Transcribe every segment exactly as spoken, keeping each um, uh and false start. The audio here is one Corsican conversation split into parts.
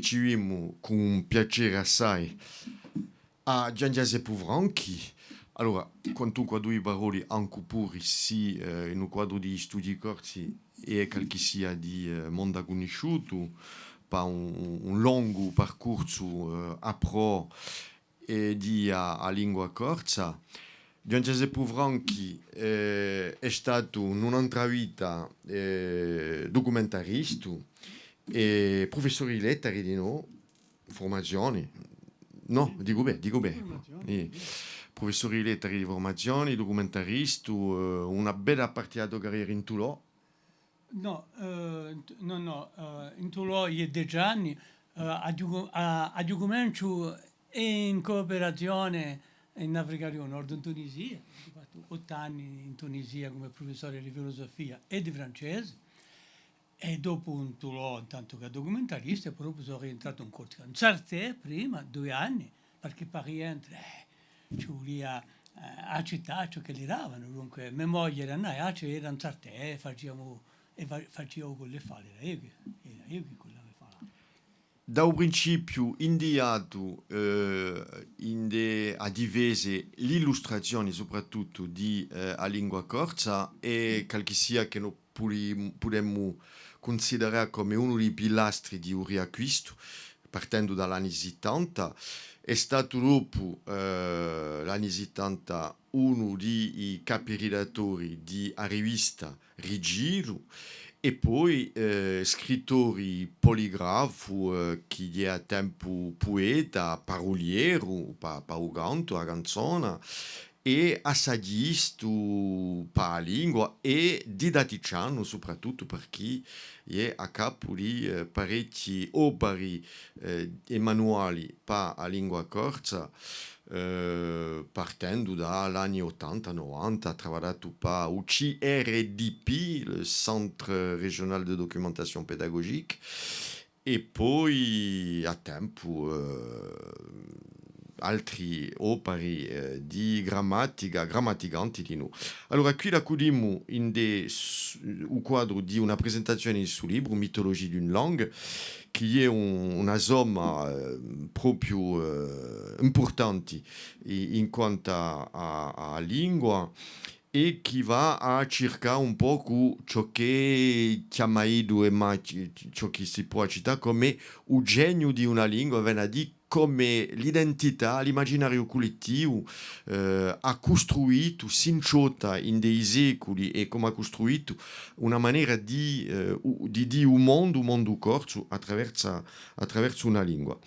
Ricivemu cun piacè assai à Ghjan Ghjaseppu Franchi. Allora, quantunque à dui paroli, ancu puru sì, eh, in u quadru di studii corsi, hè qualchissia di, eh, monda cunnisciutu, pà un, un longu parcursu, eh, à prò, eh, di a, a lingua corsa. Ghjan Ghjaseppu Franchi, eh, hè statu in un'antra vita, eh, ducumentaristu è prufessori di letteri dinò, furmazioni. Nò, dicu bè, dicu bè. Prufessori di letteri di furmazioni, ducumentaristu, eh, una bella parti di a to carriera in Tulò. Nò, eh, nò, nò, eh, in Tulò hè deci anni, eh, aghju, a, aghju cumenciu in cooperazione in Africa di u Nord, in Tunisia, aghju fattu ottu anni in Tunisia cum'è prufessore di filusufia è di francese, è dopu in Tulò, intantu chè ducumentaristu, è po dopu sò rientratu in Corsica. In Sartè prima, dui anni, perchè pà rientre, eh, ci vulia, eh, a cità, ciò ch'elli davanu, dunque, me moglie era, era in Sartè, faciamu è fa-, facia u cullu è fala, era eiu chì, era eiu chì cullava è falava. Da u principiu indiatu, eh, indè a difesa, l'illustrazioni soprattuttu di, eh, a lingua corsa, è qualchissia chì no pudi-, pudemu cunsiderà cum'è unu di i pilastri di u Riacquistu, partendu da l'anni sittanta, hè statu dopu, eh, l'anni sittanta unu di i capi ridattori di a rivista Rigiru, è po, eh, scrittori puligrafu, eh, chì hè à tempu pueta, parulieru, pà, pà u cantu, a canzona, è assaghjistu pà a lingua è didatticianu, soprattuttu perchè hè à capu di, eh, parechji opari, eh, è manuali pà a lingua corsa, eh, partendu da l'anni ottanta, novanta, hà travagliatu pà u C R D P, le Centre Régional de Documentation Pédagogique, è po à tempu, eh, altri opari, eh, di grammatica, grammaticanti dinò. Allora, quì l'accudimu indè s-, u quadru di una presentazioni di stu libru, Mythologie d'une langue, chì hè un, una somma, eh, propiu, eh, impurtanti i-, in quantu à, à, à a lingua, è chì và à circà un pocu ciò chì chjamaidu, è ma ci-, ciò chì si pò cità cum'è u geniu di una lingua, vene à dì cum'è l'identità, l'imaginariu cullettivu, eh, hà custruitu, s'inciotta indè i seculi, è cum'hà custruitu una manera di, eh, u-, di, di u mondu, u mondu corsu, attraversu, attraversu una lingua.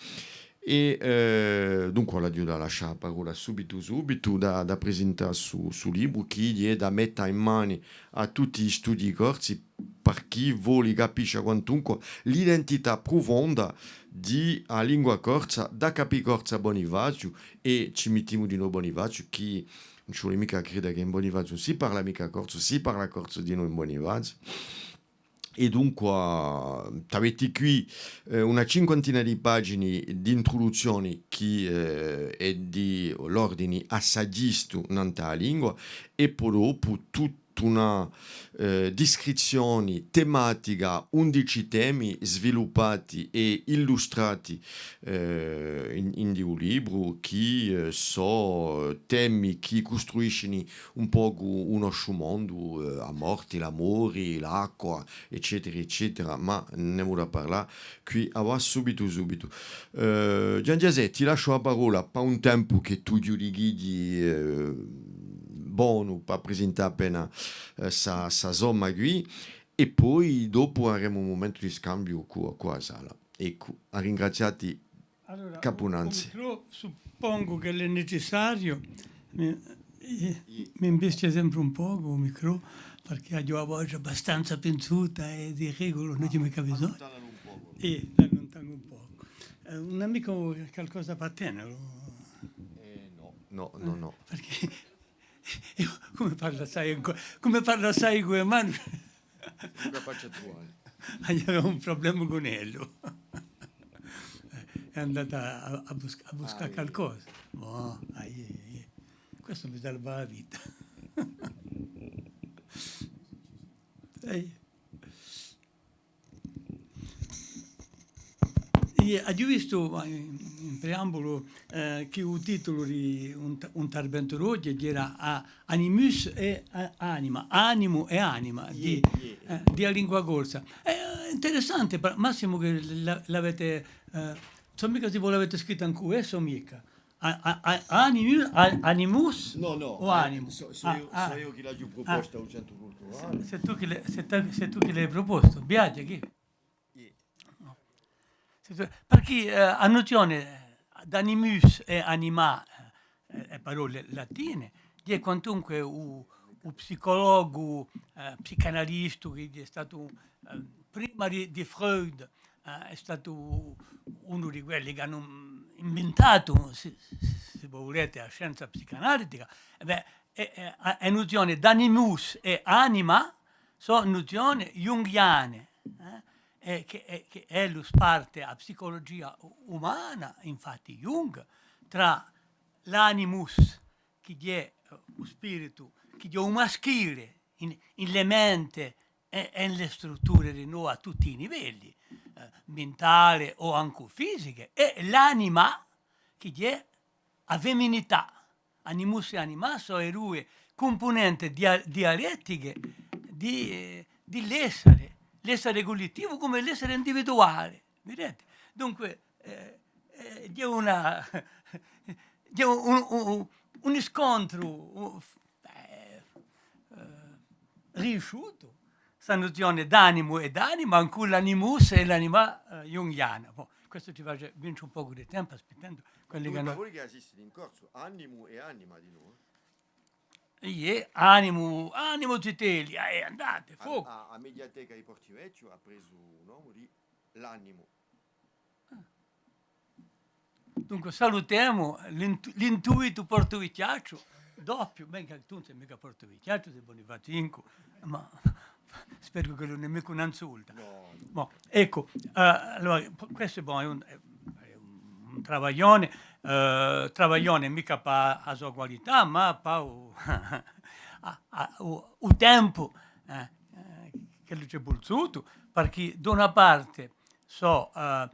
È, eh, dunque, l'aghju da lascià a parolla subitu, subitu, da, da presentà stu, stu libru, chì hè da metta in mani à tutti i studii corsi, per chì voli capiscia quantunque l'identità prufonda di a lingua corsa, da Capicorsu à Bunifaziu, è ci mittimu dinò Bunifaziu, chì ùn ci voli micca à creda chì in Bunifaziu ùn si parla micca corsu, si parla corsu dinò in Bunifaziu. È dunque, t'aveti quì, eh, una cinquantina di pagini d'intruduzzioni chì, eh, hè di l'ordini assaghjistu nant'à a lingua, è po dopu tutta una, eh, discrizzioni tematica, undici temi sviluppati è illustrati eh, in, in di u libru, chì, eh, sò, eh, temi chì custruiscini un pocu u nosciu mondu, eh, a morti, l'amori, l'acqua, eccetera, eccetera, ma n'emu da parlà quì avà subitu, subitu. Eh, Ghjan Ghjasè, ti lasciu a parolla pà un tempu chì tù ghjudichi, eh, bonu pà prisintà appena, eh, sta, sta somma quì, è po dopu averemu un mumentu di scambiu cù, cù a sala. Eccu, à ringrazià ti. Allora, capunanzi. U, u micro, suppongu ch'ellu hè necessariu, mi, eh, mi imbestia sempre un pocu u micro, perchè aghju a voce abbastanza pinzuta è di regula ùn ci hè micca bisognu. È l'alluntanu un pocu. Eh, ùn hà micca calcosa pà tene? Eh, nò, nò, nò, nò. Perchè eiu, cum'è parlu assai cù, cum'è parlu assai cù e mani, Aghju un prublema cun ellu. Hè andata à, à, à buscà, à buscà calcosa. Boh, aiè, aiè. Questu mi salva a vita. Aiè. Iè, aghju vistu, eh, in, in preambulu, eh, chì u titulu di un t-, un interventu d'oghje era a-, Animus è a-, anima, animu è anima di, iè, iè, eh, di a lingua corsa. Hè interessante, par-, massimu chì l-, l-, l'avete, eh, sò micca s'è vo l'avete scritta ancu, eh, sò micca. A-, a-, a-, animus, a-, animus o animu? Nò, nò, eh, sò, sò eiu, sò eiu chì l'aghju pruposta à u Centru Culturale. Sè, sè tù chì l'hai, sè tù, sè tù chì l'hai prupostu, Biaghja, chì? Iè. Nò. Sè tù, perchè, eh, a nuzione d'animus è anima, eh, hè parolle latine, hè quantunque u, u psicologu, eh, psicanalistu chì hè statu, eh, prima di, di Freud, eh, hè statu unu di quelli chì anu inventatu, sè, sè vo vulete, a scienza psicanalitica, è bè, hè, hè, a, a nuzione d'animus è anima sò nuzione junghiane, eh, è chì, è chì ellu sparte a psicologia u-, umana, infatti Jung, trà l'animus, chì hè, eh, u spiritu, chì hè u maschile in, in le mente è, è in le strutture di noi à tutti i livelli, eh, mentale o ancu fisiche, è l'anima, chì hè a feminità, animus è anima sò e duie cumpunente dia-, dialettiche di, eh, di l'essere, l'essere cullettivu cum'è l'essere individuale, videte? Dunque, eh, eh, hè una, hè un, un, un, un scontru, un, eh, eh, riusciutu, sta nuzione d'animu è d'anima, incù l'animus è l'anima, eh, junghiana. Bò, questu ci face vince un pocu di tempu, aspittendu quelli chì... Dui parole chì esistenu in corsu, animu è anima di noi. Iè, animu, animu, zitelli, eh, andate, a, focu. A, a mediateca di Portivechju hà presu u nome di l'Animu. Dunque, salutemu l'intu-, l'intuitu portivechjacciu, doppiu, bè, chì tù ùn sì micca portivechjacciu, sì bunifazincu, ma speru chì ùn hè micca un'insulta. Nò, nò. Bò, eccu, eh, allora, questu, bò, hè un, hè un travaglione, eh, travaglione micca pà a so qualità, ma pà u, a, a, u, u tempu, eh, eh, ch'ellu ci hè vulsutu, perchè da una parte sò, eh,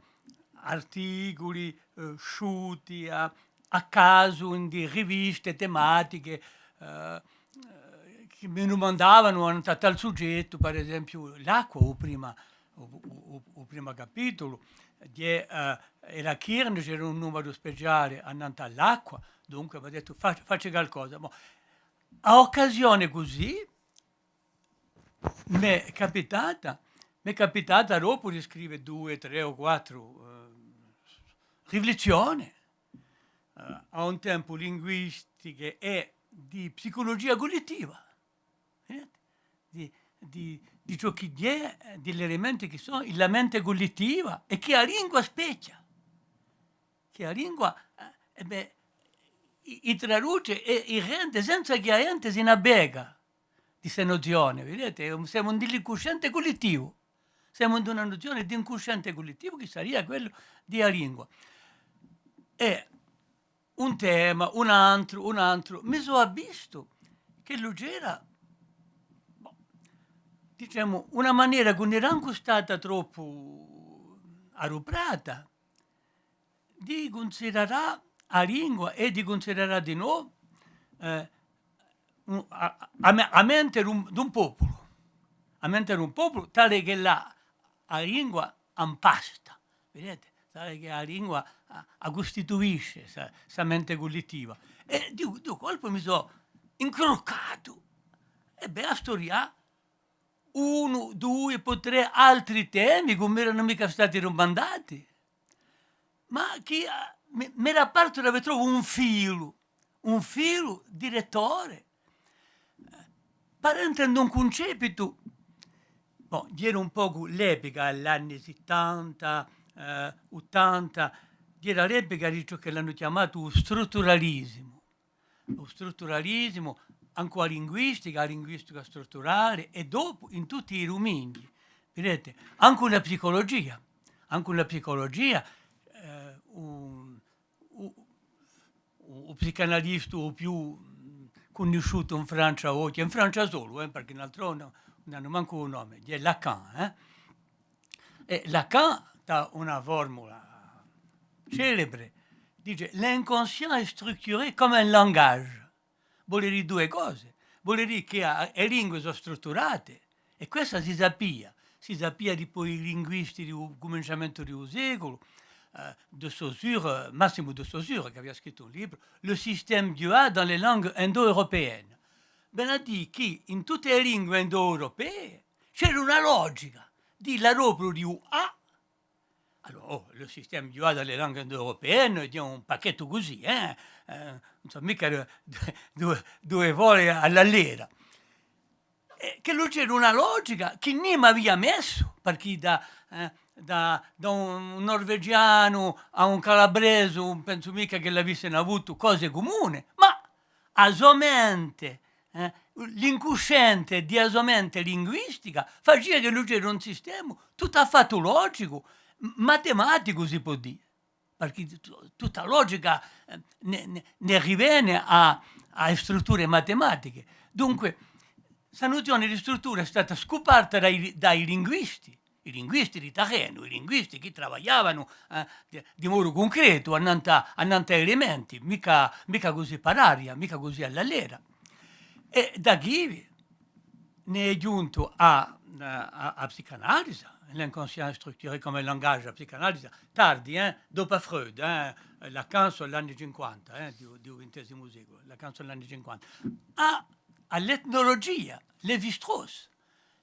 articuli, eh, sciuti à, à casu in di riviste tematiche, eh, eh, chì mi dumandavanu annant'à tal sughjettu, per esempiu, l'acqua, u prima, u, u, u, u prima capitulu, hè, eh, era Kirn, c'era un numeru speciale annant'à l'acqua, dunque m'hà dettu, "Fa-, facci calcosa." Bò, à occasione cusì, m'hè capitata, m'hè capitata dopu di scrive dui, trè o quattru, eh, riflessione, eh, à un tempu linguistiche è di psiculugia cullettiva, eh, di, di, di ciò chì hè, eh, di l'elementi chì sò in la mente cullettiva è chì a lingua spechja, chì a lingua, eh, è bè, i, i traduce è i rende senza chì a ghjente si n'avveca di ste nuzione, videte? Semu in l'incusciente cullettivu. Semu in una nuzione d'incusciente cullettivu chì saria quellu di a lingua. È un tema, un antru, un antru, mi sò avvistu ch'ellu c'era, bò, dicemu, una manera chì ùn era ancu stata troppu aduprata, di cunsiderà a lingua è di cunsiderà di noi, eh, un, a, a, a me-, a mente d'un, d'un populu, a mente d'un populu, tale ch'ella, a lingua impasta, videte? Tale chì a lingua a, a custituisce sta, sta mente cullettiva. È di, di un colpu mi sò incruccatu, è bè, à sturià unu, dui, po trè altri temi chì ùn m'eranu micca stati dumandati, ma chì, eh, mi, m'era partu d'avè trovu un filu, un filu direttore, eh, par entre in un cuncepitu, bò, era un pocu l'epica, l'anni sittanta, eh, ottanta, era l'epica di ciò ch'elli anu chjamatu u strutturalisimu. U strutturalisimu, ancu a linguistica, a linguistica strutturale, è dopu in tutti i duminii, videte, ancu in a psiculugia, ancu in a psiculugia, eh, u, u, u, u psicanalistu u più, mm, cunnisciutu in Francia oghje, in Francia solu, eh, perchè in altrò ùn, ùn anu mancu u nome, hè Lacan, eh? È Lacan dà una formula celebre, dice: l'inconscient est structuré comme un langage. Vole dì duie cose. Vole dì chì a, e lingue sò strutturate, è quessa si sapia, si sapia dipoi i linguisti di u cuminciamentu di u seculu, eh, de Saussure, eh, Massimo de Saussure, chì avia scrittu un libru, Le système du A dans les langues indo-européennes. Vene à dì chì in tutte e lingue indoeuropee c'era una logica di l'adopru di u A. Allora, oh, le système du A dans les langues indo-européennes, hè un pacchettu cusì, eh? Eh, ùn sò micca du-, du-, duie, duie fole à l'allera. È chì ci era una logica chì nimu avia messu, perchè da, eh, da, da un, un norvegianu à un calabresu, ùn pensu micca chì l'avissinu avutu cose cumune, ma a so mente, eh, l'incusciente di a so mente linguistica facia chì ci era un sistema tuttu à fattu logicu, m-, matematicu, si pò dì. Perchè tu-, tutta a logica, eh, ne, ne, ne rivene à, à e strutture matematiche. Dunque, sta nuzione di struttura hè stata scuparta da i, da i linguisti, i linguisti di terrenu, i linguisti chì travagliavanu, eh, di, di modu cuncretu, annant'à, annant'à elementi, micca, micca cusì per aria, micca cusì à l'allera. È da quì ne hè ghjuntu à, à, à, à a psicanalisa, l'inconscient structuré comme un langage, a psicanalisa, tardi, eh, dopu à Freud, eh, Lacan sò l'anni cinquanta, eh, di u, di u vintesimu seculu, Lacan sò l'anni cinquanta, à, à l'etnologia, Lévi-Strauss,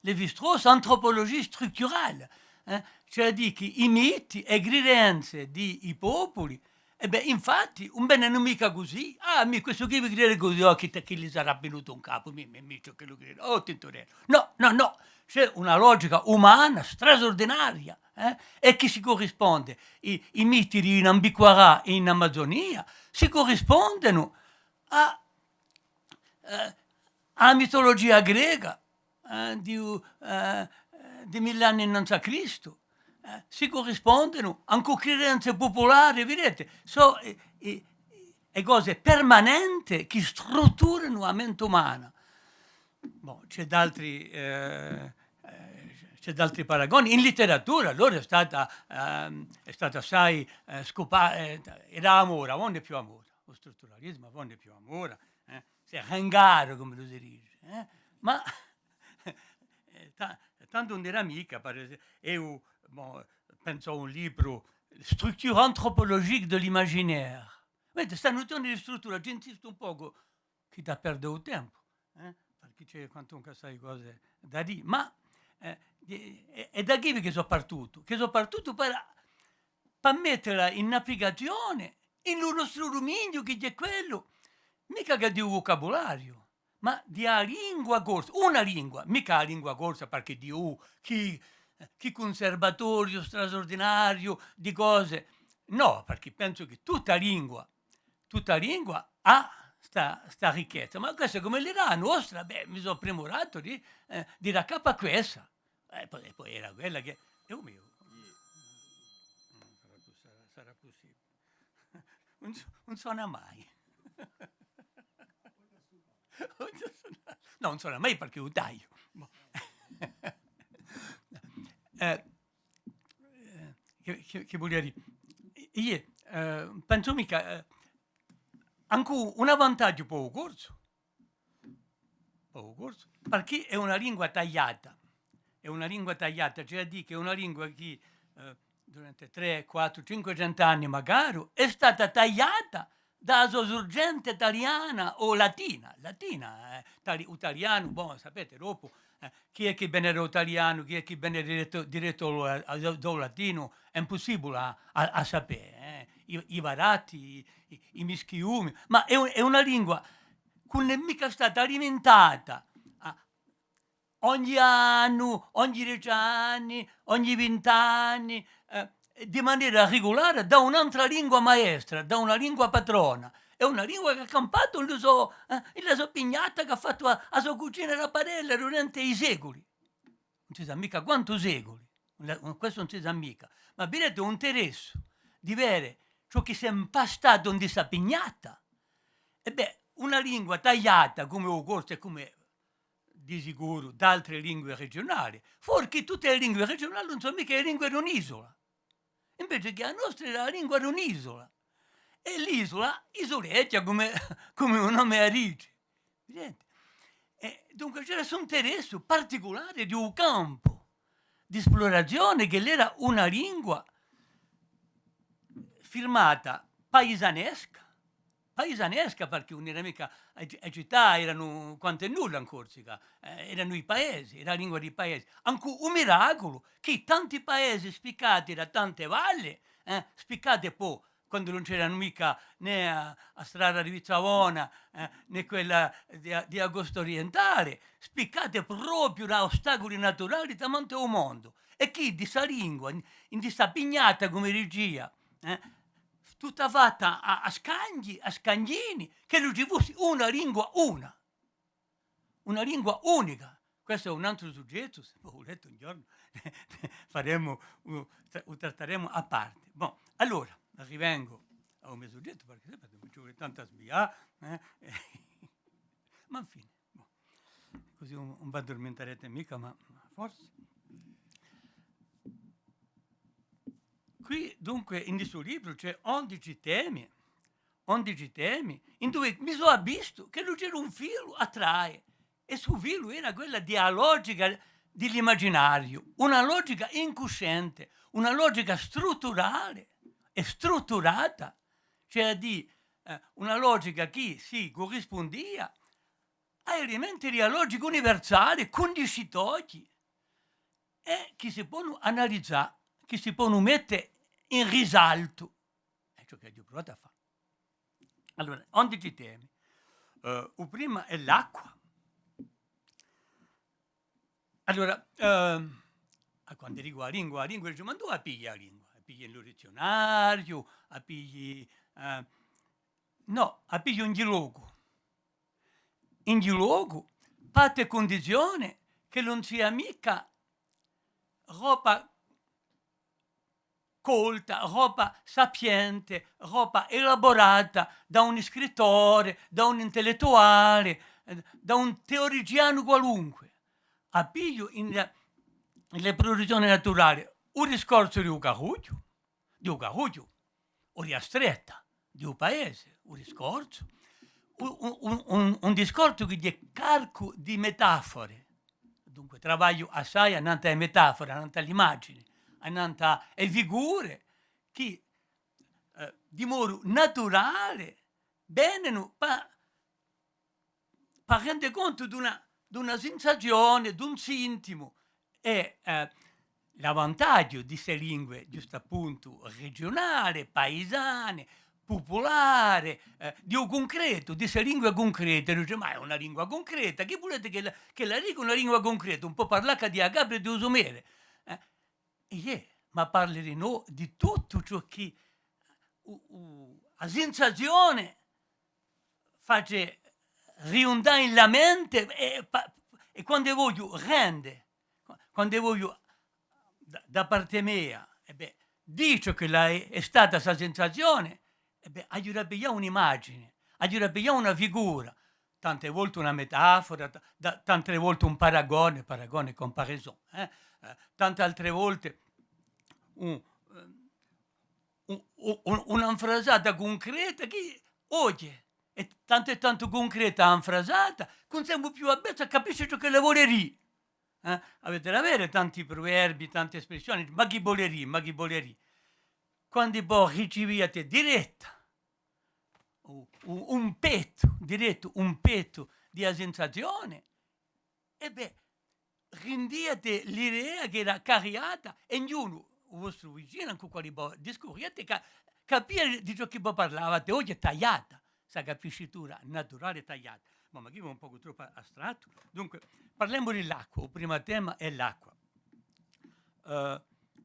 Lévi-Strauss, anthropologie structurale, eh, cioè à dì chì i miti è e cridenze di i populi È bè, infatti, ùn venenu micca cusì. Ah, mì, questu quì vi crede cusì, oh, chì, chì li sarà vinutu in capu, mì, mì, mì, ciò ch'ellu crede. Oh, Tintorellu. Nò, nò, nò. Ci hè una logica umana strasurdinaria, eh? È chì si currisponde, i, i miti di Nambikuara in Amazonia, si currispondenu à, eh, à a mitulugia greca, eh, di u, eh, di mille anni innanzu à Cristu, eh, si currispondenu ancu à cridenze pupulari, videte? Sò, eh, eh, e cose permanente chì strutturanu a mente umana. Bon, ci hè d'altri, eh, eh, ci hè d'altri paragoni. In litteratura, allora, hè stata, ehm, hè stata assai, eh, scupa-, eh, era amore, avà ùn hè più amore. U strutturalisimu, avà ùn hè più amore, eh. S'hè ringaru, cum'ellu si dice, eh. Ma Eh, ta-, tandu ùn era micca, per ese-, eiu, bon, pensu à un libru, Structure anthropologique de l'imaginaire. Vedi, sta nuzione di struttura, ci insistu un pocu, chì t'hà perdu u tempu, eh? Perchè ci hè quantunque assai cose da dì, ma, eh, hè, hè da quì chì sò partutu, chì sò partutu per, per mettela in applicazione in u nostru duminiu, chì hè quellu, micca chè di u vucabulariu, ma di a lingua corsa, una lingua, micca a lingua corsa, perchè di u, chì, chì cunservatoriu strasurdinariu di cose. Nò, perchè pensu chì tutta lingua, tutta lingua hà sta, sta ricchezza. Ma questa cum'ella era a nostra, bè, mi sò primuratu di, eh, di dà capu à questa. Eh, po, è po era quella chì, hè u miu. Sarà pus-, sarà, sarà pussibule. Ùn s-, ùn sona mai. Ùn sona, nò, ùn sona mai perchè u tagliu. Bon. Eh, eh, chì, chì, chì vulia dì? Eiu, eh, pensu micca, eh, ancu un avantaghju pè u corsu, pè u corsu, perchè hè una lingua tagliata. Hè una lingua tagliata, cioè à dì chì hè una lingua chì, eh, durante trè, quattru, cinquecentu anni, magari, hè stata tagliata da a so surgente taliana o latina. Latina, eh, tali-, u talianu, bon, sapete, dopu, eh, chì hè chì vene da u talianu, chì hè chì vene direttu, direttu da, da, da u latinu, hè impussibule à, à, à sapè, eh. I, i barati, i, i, i mischiumi. Ma hè un-, hè una lingua chì ùn hè micca stata alimentata à, ogni annu, ogni dece anni, ogni vint'anni, eh, di manera rigulare da un'antra lingua maestra, da una lingua patrona. Hè una lingua chì hà campatu in la so, eh, in la so pignata, chì hà fattu a, a so cucina da padella durante i seculi. Ùn si sà micca quantu seculi, la, questu ùn si sà micca. Ma videte u interessu di vede ciò chì s'hè impastatu in sta pignata? È bè, una lingua tagliata cum'è u corsu è cum'è di sicuru d'altre lingue regiunali, forchì tutte e lingue regiunali ùn sò micca e lingue d'un'isula. Invece chì a nostra era a lingua d'un'isula. È l'isula, isuleghja, cum'è, cum'è u nome a dice. Videte? È dunque c'era stu interessu particulare di u campu d'esplurazione ch'ella era una lingua firmata paisanesca, paisanesca, perchè ùn era micca e ci-, e cità eranu quant'è nulla in Corsica, eh, eranu i paesi, era a lingua di i paesi. Ancu u miraculu, chì tanti paesi spiccati da tante valli, eh, spiccati po, quandu ùn c'era micca nè a, a strada di Vizzavona, eh, nè quella di, di a costa orientale, spiccati propiu da ostaculi naturali tamant'è u mondu. È chì di sta lingua, in, in di sta pignata, cum'è dicia, eh, tutta fatta à, à scanghi, à scanghini, ch'ellu ci fussi una lingua una, una lingua unica. Questu hè un antru sughjettu, s'è vo vulete un ghjornu faremu, u, u trattaremu à parte. Bon, allora, rivengu à u me sughjettu, perchè sempri ci vole tantu à svià, eh? Ma infine, bon. Cusì ùn, ùn v'addurmintarete micca, ma forse. Quì, dunque, in stu libru ci hè ondeci temi, ondeci temi, induve mi sò avvistu ch'ellu c'era un filu à traie, è stu filu era quella di a logica di l'imaginariu, una logica incuscente, una logica strutturale è strutturata, cioè à dì, eh, una logica chì si currispundia à elementi di a logica universale, cunnisciuti oghji, è chì si ponu analizà, chì si ponu mette in risaltu. Hè ciò ch'aghju pruvatu à fà. Allora, ondeci temi. Eh, u prima hè l'acqua. Allora, ehm, à quandu dicu a lingua, a lingua, dice, ma induve a pigli a lingua? A pigli in lu dizziunariu, a pigli, eh, nò, a pigliu in ogni locu. In ogni locu, pattu è cundizione ch'ellu ùn sia micca roba colta, roba sapiente, roba elaborata da un scrittore, da un intellettuale, eh, da un teoricianu qualunque. A pigliu in, in le pruduzzione naturale, u discorsu di u carrughju, di u carrughju, o di a stretta, di u paese, u discorsu, u-, u-, un, un, un discorsu chì hè carcu di metafore. Dunque, travagliu assai annant'à e metafore, annant'à l'imagine, annant'à e figure, chì, eh, di modu naturale venenu pà pà rende contu d'una, d'una sensazione, d'un sintimu. È, eh, l'avantaghju di ste lingue, ghjustappuntu, regiunale, paisane, pupulare, eh, di u cuncretu, di ste lingue cuncrete, dice, ma hè una lingua cuncreta, chì vulete ch'ella, ch'ella dica una lingua cuncreta, ùn pò parlà chè di a capra è di u sumere, eh? Iè, ma parlerinu di tuttu ciò chì u, u, a sensazione face riundà in la mente è, pa-, è quandu vogliu rende, qua-, quandu vogliu da, da parte mea, è bè, dì ciò ch'ella hè, hè stata sta sensazione, è bè, aghju da piglià un'imagine, aghju da piglià una figura, tante volte una metafora, ta-, da-, tante volte un paragone, paragone, comparaison, eh? Eh, tante altre volte un, ehm, un, un, un, una frasata cuncreta chì oghje, hè tantu è tantu cuncreta a frasata, chì ùn semu più avvezzi à capisce ciò ch'ella vole dì. Eh? Avete da avè tanti pruverbii, tante espressione, ma chì vole dì, ma chì vole dì. Quandu vo riciviate diretta, u-, u-, un pettu, direttu, un pettu di a sensazione, è bè, rindiate l'idea chì era carriata, è ognunu, u vostru vicinu, cù u quale vo discurriate, ca-, capia di ciò chì vo parlavate, oghje hè tagliata, sta capiscitura naturale tagliata. Ma, ma quì hè un pocu troppu astrattu. Dunque, parlemu di l'acqua, u primu tema hè l'acqua. Eh,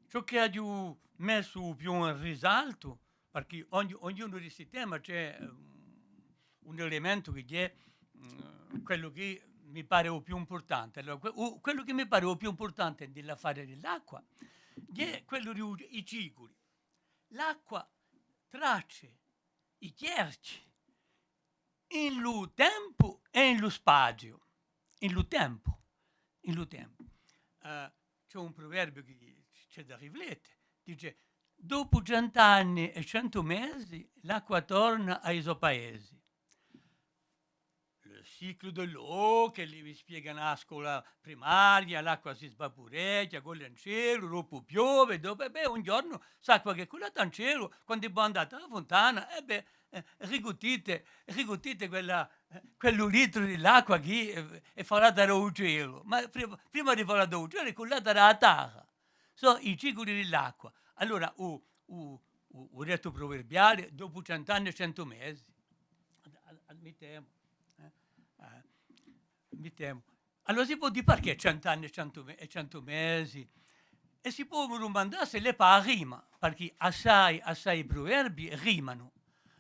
ciò chì aghju messu più in risaltu, perchè ogni, ognunu di sti temi ci hè, ehm, un elementu chì hè, mm, quellu chì mi pare u più impurtante. Allora, que-, u, quellu chì mi pare u più impurtante di l'affare di l'acqua, hè quellu di u, i ciculi. L'acqua tracce i chjerchji in lu tempu è in lu spaziu. In lu tempu, in lu tempu. Eh, ci hè un pruverbiu chì ci hè da riflette, dice, Dopu cent'anni è centu mesi, l'acqua torna à i so paesi. Le cycle de l'eau, chì li vi spieganu à a scola primaria, l'acqua si svapureghja, colla in celu, dopu piove, dopu, è bè, un ghjornu, s'acqua chì hè cullata in celu, quandu vo andate à a funtana, è bè, eh, ricuttite, ricuttite quella, eh, quellu litru di l'acqua chì, eh, hè falata da u celu, ma pri-, prima di falà da u celu, hè cullata da a tarra. Sò i ciculi di l'acqua. Allora, u, u, u, u dettu pruverbiale, dopu cent'anni è centu mesi. Ad-, ad-, ammittemu, eh? Eh, ammittemu. Allora si pò dì perchè cent'anni è centu me-, è centu mesi? È si pò dumandà s'ellu hè pà a rima, perchè assai, assai pruverbii rimanu.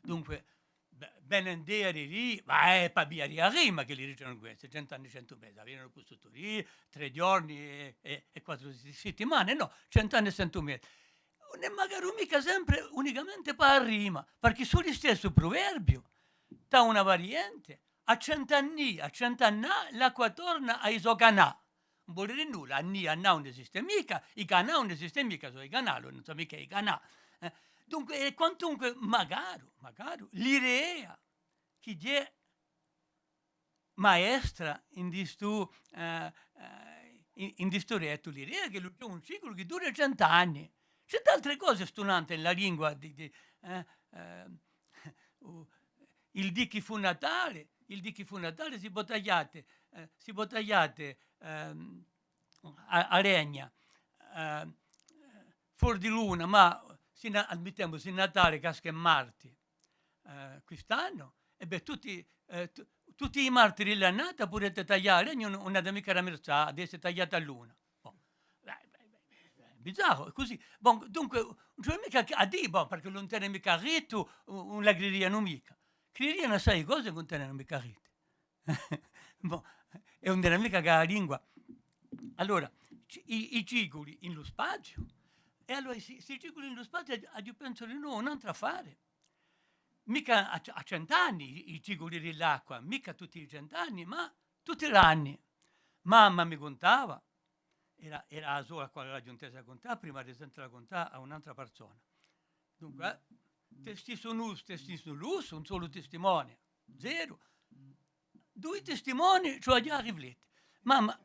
Dunque, bè, ben inderi dì, ma hè pà via di a rima chì li dicenu quessi, cent'anni è centu mesi, averanu pussutu dì trè ghjorni è, è, è quattru si-, sittimane, nò, cent'anni è centu mesi. Ùn hè magari micca sempre unicamente pà a rima, perchè sò listessu pruverbiu, t'hà una variante, à cent'anni, à cent'annà, l'acqua torna à i so canà. Ùn vole dì nulla, annì, annà ùn esiste micca, i canà ùn esiste micca, sò i canali, ùn sò micca i canà. Eh, dunque, è quantunque, magari, magari, l'idea chì ghjè maestra in di stu, eh, eh, in, in di stu dettu, l'idea chì ellu ghjè un ciculu chì dura cent'anni. Ci hè d'altre cose stunante in la lingua di, di, eh, eh, u-, il dì chì fù Natale, il dì chì fù Natale si pò tagliate, eh, si pò tagliate, ehm, a, a legna, eh, fuori di luna, ma si na-, ammittemu, si Natale casca in marti, eh, quist'annu, è bè, tutti, eh, tu-, tutti i marti di l'annata pudete taglià a legna, ùn, ùn hà micca da mirzà, deve esse tagliata à luna. Bon. Bizzarru, hè cusì. Bon, dunque, ùn ci hè micca à dì, bon, perchè ùn tene micca rittu, ùn, ùn la cridianu micca. Cridianu assai cose chì ùn tenenu micca rittu. Bon, è ùn era micca chè a lingua. Allora, ci-, i, i ciculi in lu spaziu, è allora sti, sti ciculi in lu spaziu, aghju, aghju pensu dinò un antru affare. Micca à, à cent'anni i, i ciculi di l'acqua, micca tutti i cent'anni, ma tutti l'anni. Mamma mi cuntava, era, era a sola quale l'aghju intesa cuntà, prima di sentela cuntà à un'antra parsona. Dunque, eh, testis unus, testis nullus, un solu testimone, zeru. Dui testimoni, ci hè da riflette. Mamma,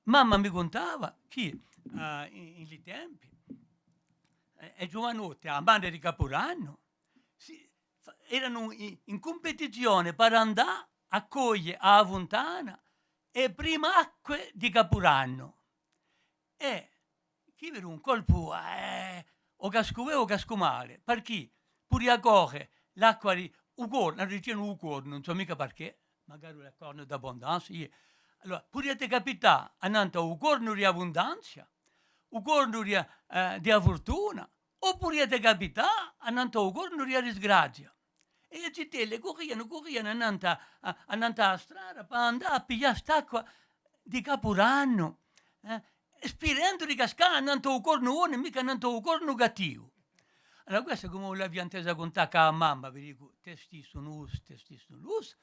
mamma mi cuntava chì, eh, in, in li tempi, eh, e ghjuvanotte, à a mane di Capudannu, si, fa-, eranu in, in cumpetizione per andà à coglie à a funtana e prime acque di Capudannu. È chì per un colpu, eh, o cascu bè o cascu male, perchè pudia corre l'acqua di u cornu, allora dicenu u cornu, ùn sò micca perchè, magari u cornu d'abbundanza, iè. Allora, pudiate capità annantu à u cornu di abbundanza, u cornu di, eh, di a furtuna, o pudiate capità annantu à u cornu di a disgrazia. È e zitelle currianu, currianu annantu à, à, annantu à a strada, pà andà à piglià st'acqua di Capudannu, eh, spirendu di cascà annantu à u cornu bonu è micca annantu à u cornu cattivu. Allora, questa, cum'è l'aviu intesa cuntà cà a mamma, vi dicu, testis unus, testis nullus,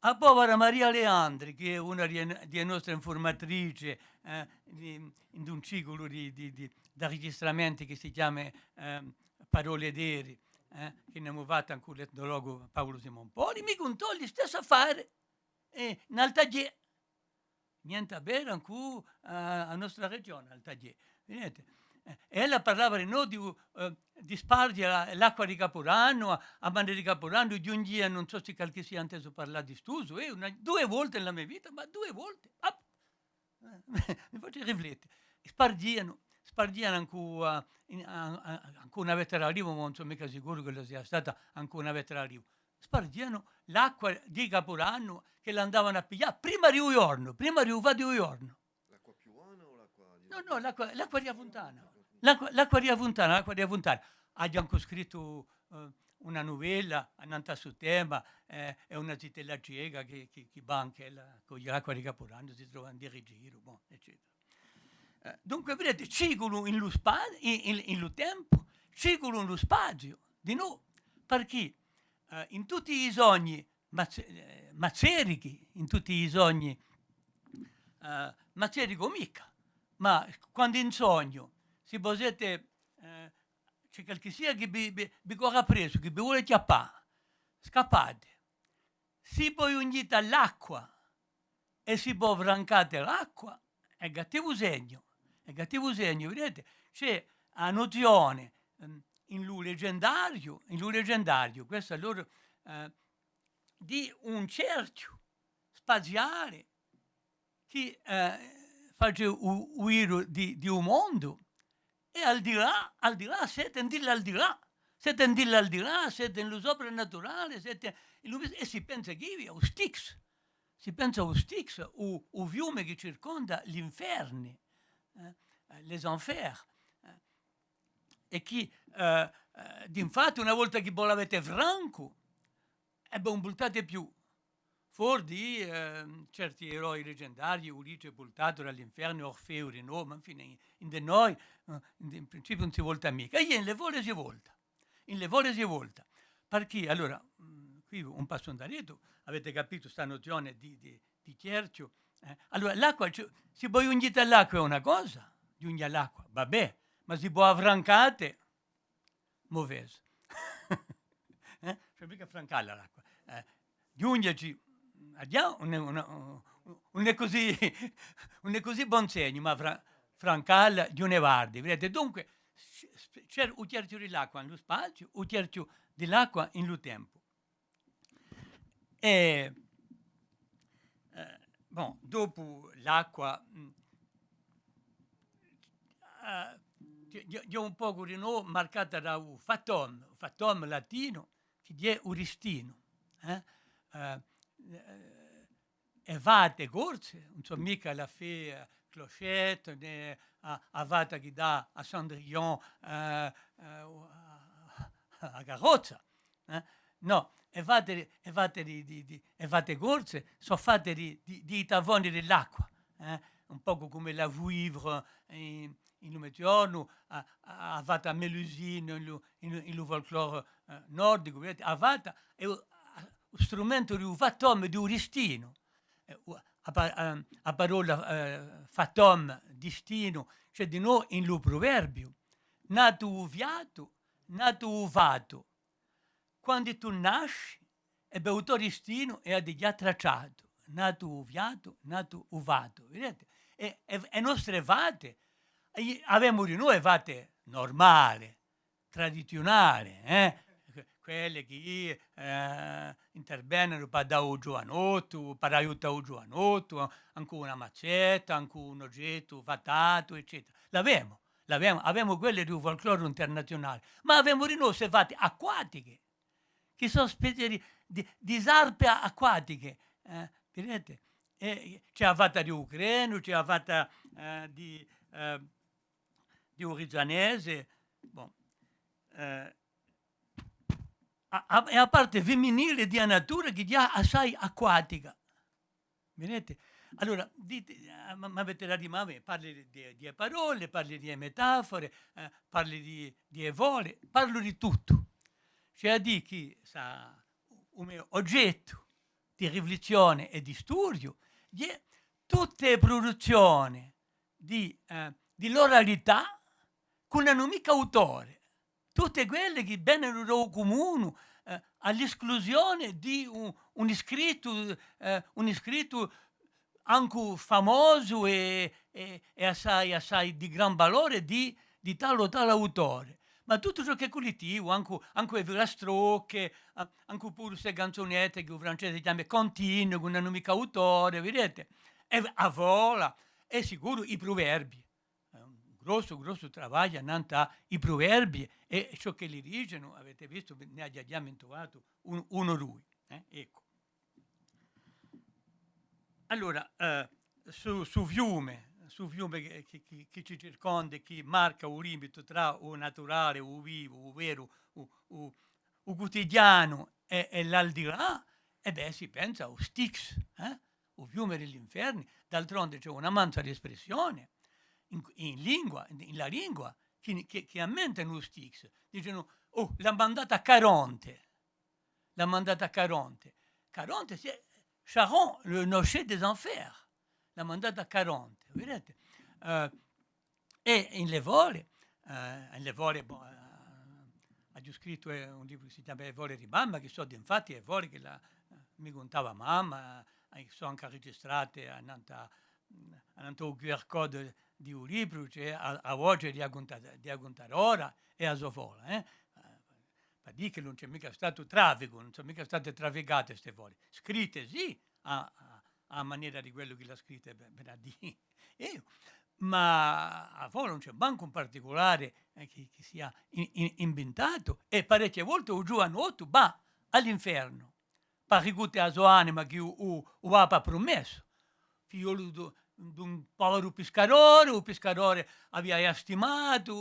a povera Maria Leandri, chì hè una di e, di e nostre infurmatrice, eh, di, in un ciculu di, di, di, d'arregistramenti chì si chjama, ehm, Parole d'eri, eh, chì n'emu fattu incù l'etnologu Paulu Simonpoli, mi cuntò listessu affare, eh, in Altaghjè. Niente à vede incù, eh, a nostra regione, Altaghjè. Videte? Eh, è ella parlava dinò di, eh, di sparghje la, l'acqua di Capudannu, à, à mane di Capudannu, ghjunghjia, ùn sò s'è qualchissia hà intesu parlà di st'usu, eh, una, duie volte in la me vita, ma duie volte, ah, mi face riflette. Sparghjianu, sparghjianu incù, eh, in, à, à, incù una vetta d'alivu, ma ùn sò micca sicuru ch'ella sia stata incù una vetta d'alivu. Sparghjianu l'acqua di Capudannu ch'elli andavanu à piglià prima di u ghjornu, prima di u fà di u ghjornu. L'acqua piuvana o l'acqua di... Nò, nò, l'acqua, l'acqua di a funtana. L'acqua, l'acqua di a funtana, l'acqua di a funtana. Aghju ancu scrittu, eh, una nuvella annantu à stu tema, eh, hè una zitella ceca chì, chì, chì và anch'ella cù l'acqua di Capudannu, si trova in di rigiru, bon, eccetera. Eh, dunque, videte, ciculu in lu spa-, in, in, in lu tempu, ciculu in lu spaziu, dinò, perchè, eh, in tutti i sogni mazze-, eh, mazzerichi, in tutti i sogni, eh, mazzericu micca, ma quandu in sognu, si vo sete, c'hè qualchissia chì vi, vi, vi corre appressu, chì vi vole chjappà, scappate. Sì vo ghjunghjite à l'acqua è sì vo francate l'acqua, hè cattivu segnu, hè cattivu segnu, videte? C'hè a nuzione, ehm, in lu legendariu, in lu legendariu, questu allora, eh, di un cerchju spaziale chì, eh, face u, u ghjiru di, di u mondu, è al di là, al di là, site in l'al di là, site in l'al di là, site in lu sopranaturale, site in lu, è si pensa chì à u Styx, si pensa à u Styx, u, u fiume chì circonda l'inferni, eh, les enfers, eh, è chì, eh, eh, d'infatti, una volta chì vo l'avete francu, è bè, ùn vultate più. Fora di, eh, certi eroi legendarii, Ulissi hè vultatu da l'infernu, Orfeu dinò, ma infine, in, ind'è noi, eh, in, in principiu ùn si volta micca. È in le fole si volta. In le fole si volta. Perchè, allora, mm, quì un passu indaretu, avete capitu sta nuzione di, di, di cerchju, eh? Allora, l'acqua, ci, sì vo ghjunghjite à l'acqua hè una cosa, ghjunghje à l'acqua, va bè, ma sì vo a francate, mauvaise. Eh? Ci hè micca à francalla l'acqua. Eh, ghjunghjeci, aghjà, ùn hè, ùn hè, ùn hè cusì, ùn hè cusì bon segnu, ma fra-, francalla, ghjunghje vardi, videte? Dunque, s-, s-, c'hè u cerchju di l'acqua in lu spaziu, u cerchju di l'acqua in lu tempu. È, eh, bon, dopu l'acqua, mm, eh, hè, hè, hè un pocu dinò marcata da u fatum, u fatum latinu, chì hè u distinu, eh? Eh, eh, e fate corse, ùn sò micca la fée, eh, Clochette, nè a, a fata chì dà à Cendrillon, eh, eh, a, a carrozza, eh? Nò, e fate, e fate di, di, di, e fate corse sò fate di, di, di i tafoni di l'acqua, eh? Un pocu cum'è la vouivre in, in lu Meziornu, a, a, a fata Mélusine in lu, in, in lu folklore, eh, nordicu, videte? A fata hè u, u strumentu di u fatum, di u distinu. Eh, u, a pa-, ehm, a parolla, eh, fatum, distinu, ci hè dinò in lu pruverbiu. Natu u fiatu, natu u fatu. Quandu tù nasci, è bè, u to distinu hè dighjà tracciatu. Natu u fiatu, natu u fatu. Videte? È, è, e nostre fate, eh, avemu dinò e fate nurmale, tradiziunale, eh? Que-, quelle chì, eh, intervenenu pà dà à u ghjuvanottu, pà aiutà u ghjuvanottu, ancu una mazzetta, ancu un ogettu fatatu, eccetera. L'avemu, l'avemu, avemu quelle di u folklore internaziunale, ma avemu dinò e fate acquatiche, chì sò specie di, di, di sarpe acquatiche, eh? Videte? È ci hè a fata di u crenu, ci hè a fata, eh, di, eh, di u Rizzanese, bon, eh, a, a, hè a parte fiminile di a natura chì hè assai acquatica. Videte? Allora, dite, eh, ma, m'avete da dì, ma parli di, di, di e parolle, parli di e metafore, eh, parli di, di e fole, parlu di tuttu. Ci hè à dì chì sta, u me ogettu di riflissione è di studiu, hè tutte e pruduzzione di, eh, di l'oralità chì ùn anu micca autore. Tutte quelle chì venenu da u cumunu, eh, à l'esclusione di un, un iscrittu, eh, un iscrittu ancu famosu è, è, è assai, assai di gran valore di, di tale o tale autore. Ma tuttu ciò chì hè cullettivu, ancu, ancu e filastrocche, a-, ancu puru ste canzunette chì u francese chjama contine, chì ùn anu micca autore, videte? È a fola, è sicuru i pruverbii. Hè un grossu, grossu travagliu annant'à i pruverbii è ciò ch'elli dicenu, avete vistu, ne aghju ghjà mintuvatu un, unu o dui, eh? Eccu. Allora, eh, stu, stu fiume, stu fiume chì, chì, chì, chì ci circonda, chì marca u limitu trà u naturale, u vivu, u veru, u, u, u cutidianu è, è l'aldilà, è bè, si pensa à u Styx, eh? U fiume di l'inferni, d'altronde ci hè una manza d'espressione in, in lingua, in, in la lingua, chì, chì, chì ammentanu u Styx. Dicenu, oh, l'hà mandatu à Caronte. L'hà mandatu à Caronte. Caronte, c'est Charon, le nocher des enfers. L'hà mandatu à Caronte, videte? Eh, è in le fole, eh, in le fole, bon, eh, aghju scrittu, eh, un libru chì si chjama E fole di mamma, chì sò d'infatti e fole chì la, eh, mi cuntava mamma, eh, sò ancu arregistrate annantu à, annantu à u Q R code di u libru, ci hè a, a voce di a cunta-, di a cuntadora è a so fola, eh. Eh, pà dì chì ùn ci hè micca statu trafficu, ùn sò micca state trafficate ste fole. Scritte sì, à, à, à manera di quellu chì l'hà scritte, bè, bè, à dì eiu, ma a fola ùn ci hè mancu un particulare, eh, chì, chì sia in-, in-, invintatu, è parechje volte u ghjuvanottu và à l'infernu, pà ricute a so anima chì u, u, u Papa hà prumessu. Figliolu d'u-, d'un poveru piscadore, u piscadore avia ghjà stimatu,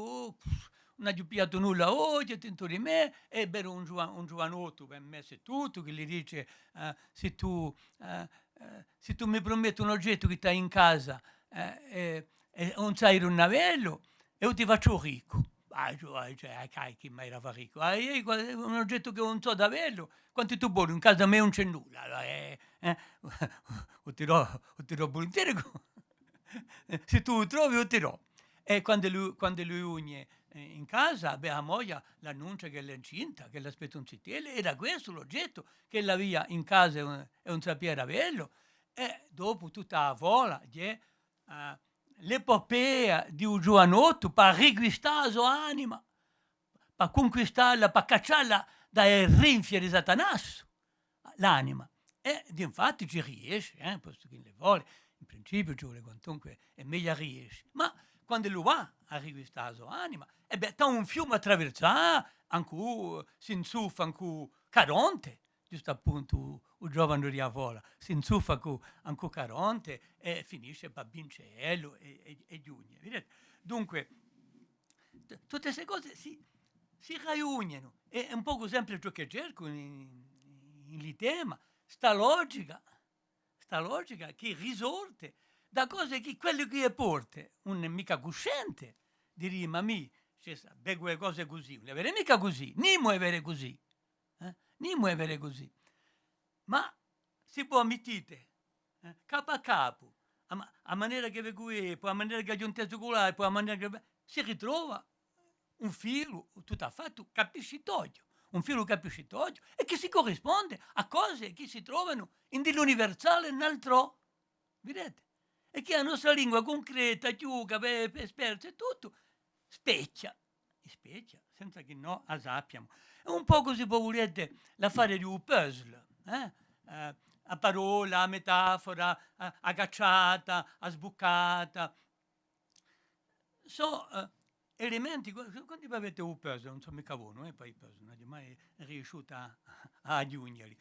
ùn aghju pigliatu nulla oghje, tintu di mè, è veru un ghjuva-, un ghjuvanottu, per mè, sè tuttu, chì li dice, eh, sè tù, eh, eh, sè tù mi prumetti un ogettu chì t'hai in casa, eh, è, è ùn sai d'undi avellu, eiu ti facciu riccu. Vai, vai, cioè, ah, chì m'hai da fà riccu? Ah, eiu, un ogettu chì ùn sò d'avè, quantu tù voli, in casa mia ùn ci hè nulla, allora, eh, eh, u ti dò, u ti dò vulinteri, sè tù u trovi, u ti dò. È quand'ellu, quand'ellu ghjunghje, eh, in casa, bè, a moglia l'annuncia ch'ella hè incinta, ch'ella aspetta un zitellu, era questu l'ogettu ch'ella avia in casa è ùn, è ùn sapia d'avè, è dopu tutta a fola, ghjè, eh, l'epopea di u ghjuvanottu pà riquistà a so anima, pà cunquistalla, pà caccialla da e rinfie di Satanassu, l'anima. È d'infatti ci riesce, eh, postu chì in e fole, in principiu ci vole quantunque, hè megliu à riesce. Ma quand'ellu và à riquistà a so anima, è bè, t'hà un fiume à traversà, ancu s'inzuffa, ancu Caronte, ghjustu appuntu, u ghjovanu di a fola, s'inzuffa cù, ancu Caronte, è finisce pà vince ellu è, è, è ghjunghje, videte? Dunque, t-, tutte ste cose si, si raghjunghjenu, è hè un pocu sempre ciò chì cercu in, in li temi, sta logica, sta logica chì risorte da cose chì quellu chì e porte ùn hè micca cusciente, diria, ma mì, ci hè sta, vecu e cose cusì, ùn le vede micca cusì, nimu e vede cusì. Eh? Nimu e vede cusì. Ma sì vo mittite, eh, capu à capu, a ma-, a manera chì vecu eiu, po a manera chì aghju intesu culà, po a manera chì ve-, si ritrova un filu tuttu à fattu capiscitoghju, un filu capiscitoghju, è chì si currisponde à cose chì si trovanu in di l'universale è in altrò. Videte? È chì a nostra lingua cuncreta, chjuca, pè, pè sperza è tuttu, spechja, spechja, senza chì no a sappiamu. Hè un pocu, sì vo vulete, l'affare di u puzzle, eh? Eh, a parolla, a metafora, a, a cacciata, a sbuccata. Sò, eh, elementi, qu-, quandu avete u puzzle, ùn sò micca bonu, eh, pà i puzzle, ùn aghju mai riesciutu à, à aghjunghjeli.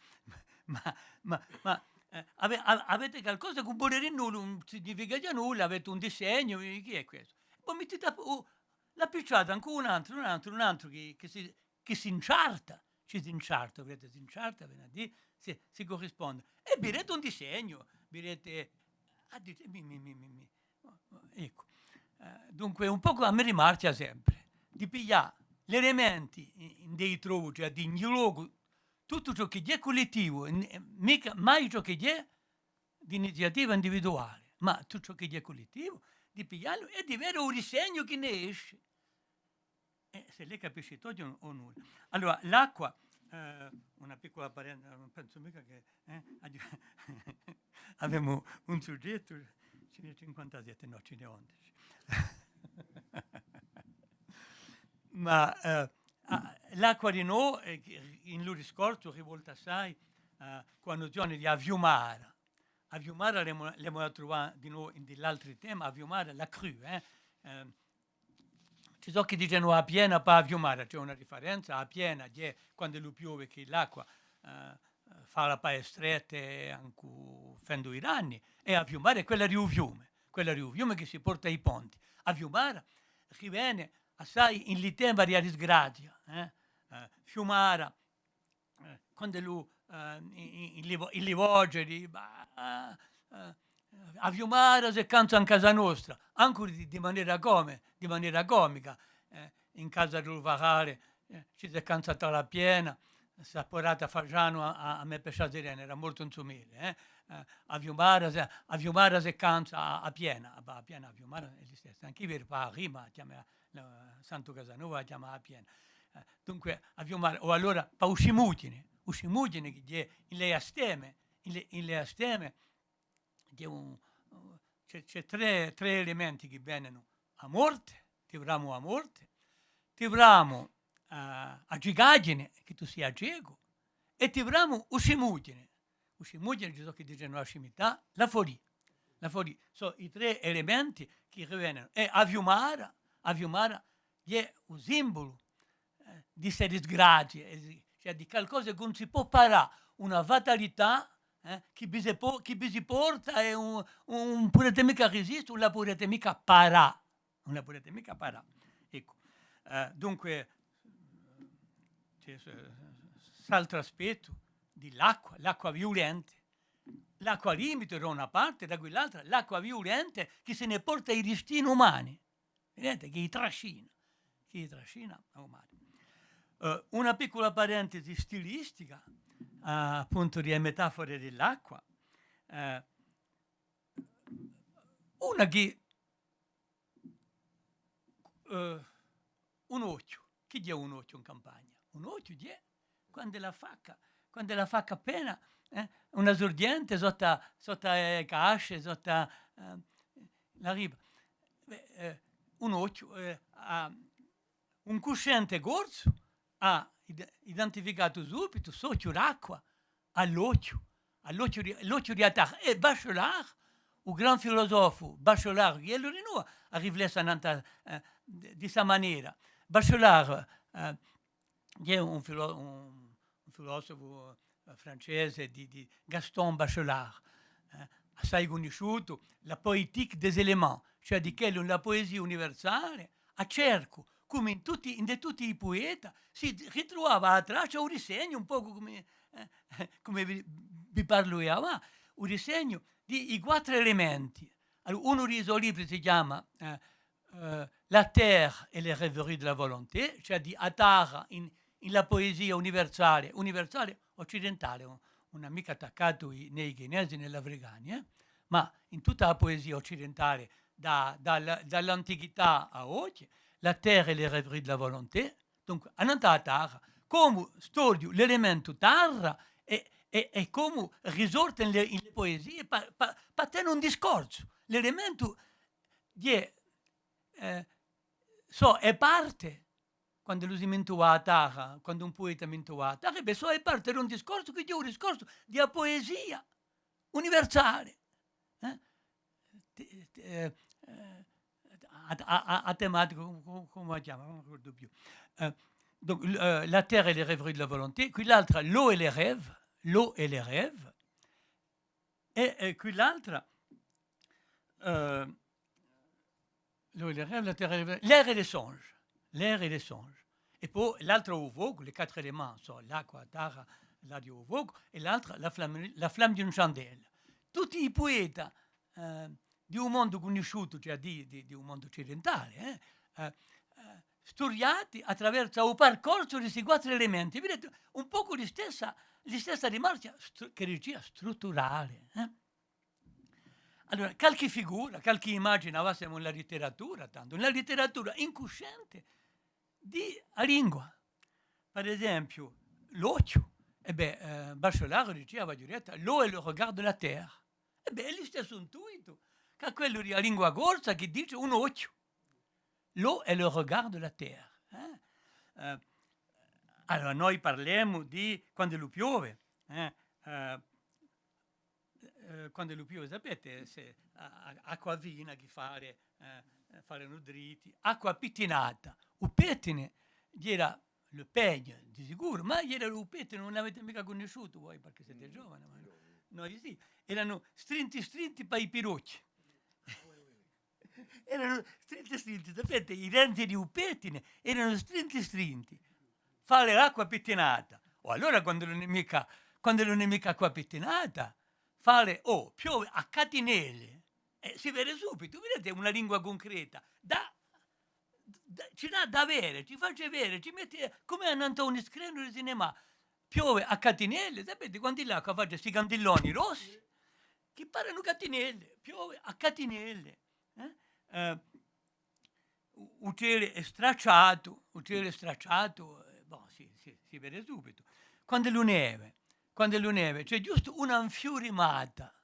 Ma, ma, ma, eh, ave-, a-, avete calcosa chì ùn vole dì nulla, ùn significa ghjà nulla, avete un disegnu, eh, chì hè questu? È po mittite a, u, l'appicciate ancu un antru, un antru, un antru chì, chì si, chì s'inciarta, ci s'inciarta, videte, s'inciarta, vene à dì, si, si currisponde. È videte un disegnu, videte, ah, dite, mi, mi, mi, mi, mi, Eccu. Eh, dunque, un pocu a me rimarchja sempre, di piglià l'elementi in, indè i trovu, cioè, di ogni locu, tuttu ciò chì hè cullettivu, in-, micca mai ciò chì hè d'iniziativa individuale, ma tuttu ciò chì hè cullettivu, di pigliallu è di vede u disegnu chì ne esce. Eh, s'ellu hè capiscitoghju o, o nulla. Allora, l'acqua, eh, una piccula parentesi, ùn pensu micca chì, eh, aghju-, avemu un sughjettu, ci n'hè cinquantasette, nò, ci n'hè ondeci. Ma, eh, a, l'acqua dinò, eh, chì in lu discorsu rivolta assai, eh, cù a nuzione di a fiumara. A fiumara l'emu, l'emu da truvà dinò in di l'altri temi, a fiumara, la crue, eh. Eh, Ci sò chì dicenu a piena pà a fiumara, ci hè una differenza, a piena, chì hè quand'ellu piove chì l'acqua, eh, fala pà e strette ancu fendu i danni, è a fiumara hè quella di u fiume, quella di u fiume chì si porta i ponti. A fiumara rivene assai in li temi di a disgrazia, eh? Eh, fiumara, eh, quand'ellu, eh, in, in, in li vo-, in li voce di, bah, eh, a fiumara si canza in casa nostra, ancu di, di manera come, di manera comica, eh, in casa di u Farale, eh, ci si canza tutta a piena, s'hè apparata Fasgianu à, à, à me pescià sirena, era mortu in Sumere, eh, eh, a fiumara si, a fiumara si canza à, à piena, a, a piena, a fiumara hè listessa, ancu per fà a rima, chjama, eh, Santu Casanova a chjama a piena. Eh, dunque, a fiumara, o allora, pà u scimughjine, u scimughjine chì hè in l'easteme, in l'e-, in l'easteme, chì hè un, ci hè, ci hè trè, trè elementi chì venenu: a morte, ti bramu a morte, ti bramu a, a cicaghjine, chì tù sia cecu, è ti bramu u scimughjine. U scimughjine, ci sò chì dicenu a scimità, la folie. La folie. Sò i trè elementi chì rivenenu. È a fiumara, a fiumara hè u simbulu, eh, di ste disgrazie, eh, cioè di calcosa chì ùn si pò parà, una fatalità, eh, chì vi si po-, chì vi si porta è ùn, ùn pudete micca risiste, ùn la pudete micca parà. Ùn la pudete micca parà. Eccu. Eh, dunque, ci hè s-, st'altru aspettu di l'acqua, l'acqua viulente. L'acqua limite da una parte, da quill'altra, l'acqua viulente chì si ne porta i destini umani. Videte? Chì i trascina, chì i trascina à u mare. Eh, una piccula parentesi stilistica, eh, appuntu di e metafore di l'acqua. Eh, una chì eh, un ochju. Chì hè un ochju in campagna? Un ochju hè quand'ella affacca, quand'ella affacca appena, eh, una surghjente sottu, sottu à e casce, sottu à, eh, la ripa. Bè, eh, un ochju, eh, hà, un cuscente corsu hà id-, identificatu subitu st'ochju d'acqua à l'ochju, à l'ochju di, l'ochju di a tarra. È Bachelard, u gran filusofu Bachelard, chì hè di novu, hà riflessu annant'à, eh, di, di sta manera. Bachelard, eh, hè un filo-, un, un filusofu, eh, francese di, di Gaston Bachelard, eh, assai cunnisciutu, la poétique des éléments, cioè di ch'ellu in la puesia universale, à cercu, cum'è in tutti, ind'è tutti i pueta, si ritruvava à a traccia u disegnu, un pocu cum'è, eh, cum'è vi, vi parlu eiu avà, u disegnu di i quattru elementi. Allora, unu di i so libri si chjama, eh, eh, La terre et les rêveries de la volonté, cioè di a tarra in, in la puesia universale, universale occidentale, ùn, ùn hà micca attaccatu i, nè i Chinesi nè l'Africani, eh? Ma in tutta a puesia occidentale, da, da l-, da l'antichità à oghje, La terre et les rêveries de la volonté, dunque, annant'à a tarra, comu studiu l'elementu tarra è, è, è comu risorte in le, in le puesie, pà, pà, pà tene un discorsu. L'elementu hè, eh, sò e parte, quand'ellu si mintuva a tarra, quandu un pueta mintuva a tarra, è bè, sò e parte d'un discorsu chì hè u discorsu di a puesia universale, eh? Ti-, ti-, eh, eh, a, a, a, a tematica, cumu, cumu, cumu a chjama? Ùn mi ricordu più. Eh, donc, l-, eh, La terre et les rêveries de la volonté, quill'altra, L'eau et les rêves, L'eau et les rêves, è, è quill'altra, eh, L'eau et les rêves, La terre et les rêves, L'air et les songes. L'air et les songes. È po l'altra, u focu, les quatre éléments, sò l'acqua, a tarra, l'aria, u focu, è l'altra, la flamme, la flamme d'une chandelle. Tutti i pueta, eh, di u mondu cunnisciutu, cioè di, di, di u mondu occidentale, eh, eh, eh, sturiati à traversu à u parcorsu di sti quattru elementi. Videte, un pocu listessa, listessa dimarchja stru-, chì dicia strutturale, eh. Allora, calchì figura, calchì imagine avà semu in la literatura, tandu, in la literatura incuscente di a lingua. Per esempiu, l'ochju, è bè, eh, Bachelard dicia, vogliu dì, l'eau est le regard de la terre. È bè, hè listessu intuitu, chì hè quellu di a lingua corsa chì dice un ochju. L'eau est le regard de la terre, eh? Eh, allora, noi parlemu di quand'ellu piove, eh? Eh, eh, quand'ellu piove, sapete, s'è a, a, acqua fina chì fale, eh, fale nudriti, acqua pittinata, u pettine, era le peigne, di sicuru, ma era u pettine, ùn l'avete micca cunnisciutu voi, perchè site giovani, ma noi sì, eranu strinti strinti pà i pirochji. Eranu strinti strinti, sapete, i denti di u pettine eranu strinti strinti. Fale l'acqua pittinata. O allora quand'ellu ùn hè micca, quand'ellu ùn hè micca acqua pittinata, fale, oh, piove à catinelle. Eh, si vede subitu, videte, hè una lingua cuncreta. Da, da, ci dà da vede, ci face vede, ci mette cum'è annant'à un screnu di cinemà. Piove à catinelle, sapete, quandu l'acqua face sti candilloni rossi, chì parenu catinelle, piove à catinelle, eh? Eh, u, u celu hè stracciatu, u celu hè stracciatu, si, si vede subitu. Quand'ellu neve, quand'ellu neve, ci hè ghjustu una nfiurimata.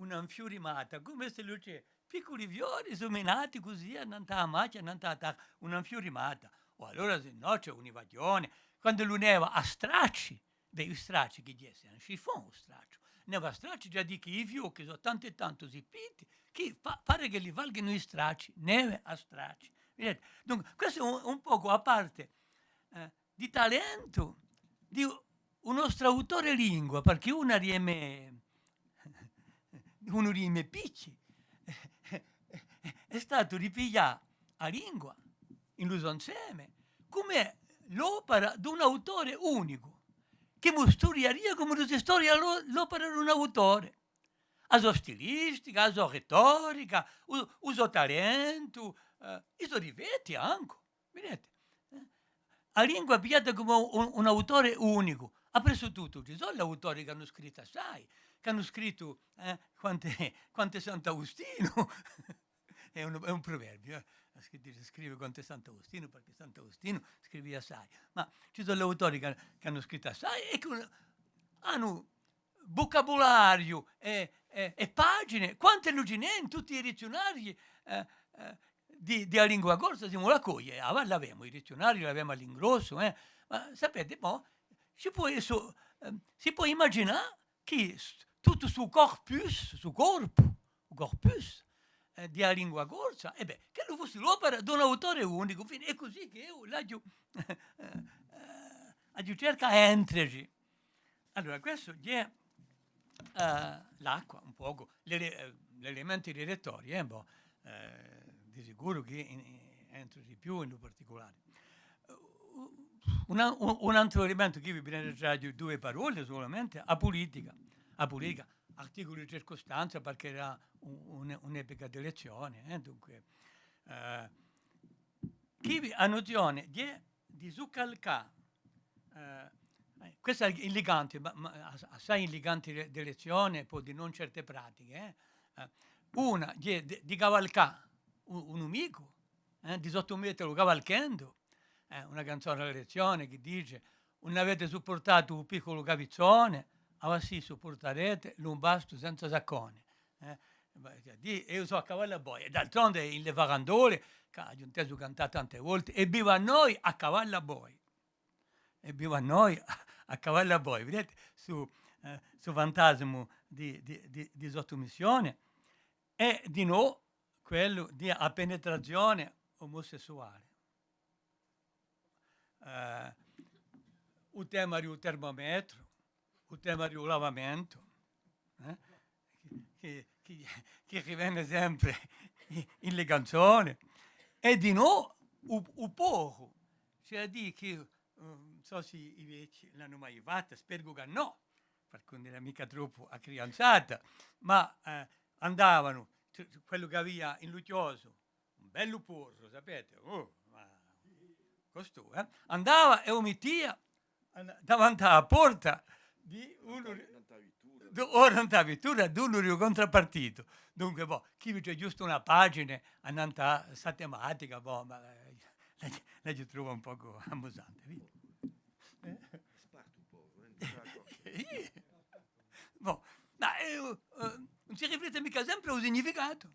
Una nfiurimata, cum'è s'ellu ci hè picculi fiori suminati cusì, annant'à a machja, annant'à a tarra, una nfiurimata. O allora, sinnò, ci hè un ivaghjone. Quand'ellu neva à stracci, bè, i stracci chì ghjè, c'est un chiffon, u stracciu. Neva à stracci, ghjè à dì chì i fiocchi sò tantu è tantu zippitti, chì pa-, pare ch'elli falghinu i stracci, neve à stracci. Videte? Dunque, questu hè un, un pocu a parte, eh, di talentu di u, u nostru autore lingua, parchì una di e me, unu di i me picchi hè statu di piglià a lingua in lu so inseme, cum'è l'opera d'un autore unicu, chì mi sturiaria cum'ellu si sturia l'o-, l'opera d'un autore, a so stilistica, a so retorica, u, u so talentu, eh, i so difetti ancu. Videte? Eh? A lingua pigliata cum'è un, un autore unicu. Appressu tuttu, ci sò l'autori chì anu scrittu assai, chì anu scrittu, eh, quant'è, quant'è Sant'Austinu. Hè un, hè un pruverbiu, eh? Chì dice, scrive quant'è Sant'Austinu, parchì Sant'Austinu scrivia assai. Ma ci sò l'autori chì, chì anu scrittu assai è chì anu vucabulariu è, è, è pagine, quant'ellu ci n'hè in tutti i dizziunarii, eh, eh, di, di a lingua corsa, simu là coglie, ah, l'avemu, i dizziunarii l'avemu à l'ingrossu, eh. Ma sapete, bò, si pò, eh, si pò imaginà chì s-, tuttu stu corpus, stu corpu, u corpus, eh, di a lingua corsa, è bè, ch'ellu fussi l'opera d'un autore unicu, infine, hè cusì chì eiu l'aghju, eh, eh, aghju circatu à entreci. Allora, questu hè, eh, l'acqua, un pocu, l'ele-, eh, l'elementi direttori, eh, bò, eh, di sicuru chì in, in, entru di più in u particulare. Eh, un, un, un antru elementu chì vi bisogna dì dui parolle solamente, a pulitica. A pulitica, articulu di circustanza, parchì era un, un, un'epica d'elezzione, eh, dunque, eh, chì vi, a nuzione di, di succalcà, eh, questa hè in Licanti, ma, ma as-, assai in Licanti di, di lezzione, po dinò in certe pratiche, eh. Eh, una, di, di, di cavalcà u-, un nimicu, eh, di sottumettelu cavalchendu, eh, una canzona di lezzione chì dice: «Ùn avete suppurtatu u picculu cavizzone, avà sì suppurtarete lu bastu senza saccone.» Eh, ma, cioè, dì, eiu sò à cavallu à voi. È d'altronde in le farandole, chì aghju intesu cantà tante volte, evviva noi à cavallu à voi. Evviva noi à cavallu à voi. Videte? Stu, eh, stu fantasimu di, di, di, di sottumissione. È dinò quellu di a penetrazione omosessuale. Eh, u tema di u termometru, u tema di u lavamentu, eh, chì, chì, chì, chì rivene sempre in, in le canzone, è dinò u, u poru, cioè à dì chì, eh, ùn sò s'è i vechji l'anu mai fatta, spergu chì nò, parchì ùn era micca troppu accrianzata, ma, eh, andavanu, quellu chì avia in lu chjosu, un bellu poru, sapete? Oh, ma costù, eh? Andava è u mittia an-, davanti à a porta di unu, nant'à a vittura, o nant'à a vittura d'unu di u contrapartitu. Dunque, bò, chì vi dice, ghjustu una pagina annant'à sta tematica, bò, ma, eh, la, la ci trovu un pocu amusante, vedi? Eh? Spartu un pocu, eh? Bò, ma, eh, eh, ùn si riflette micca sempre à u significatu.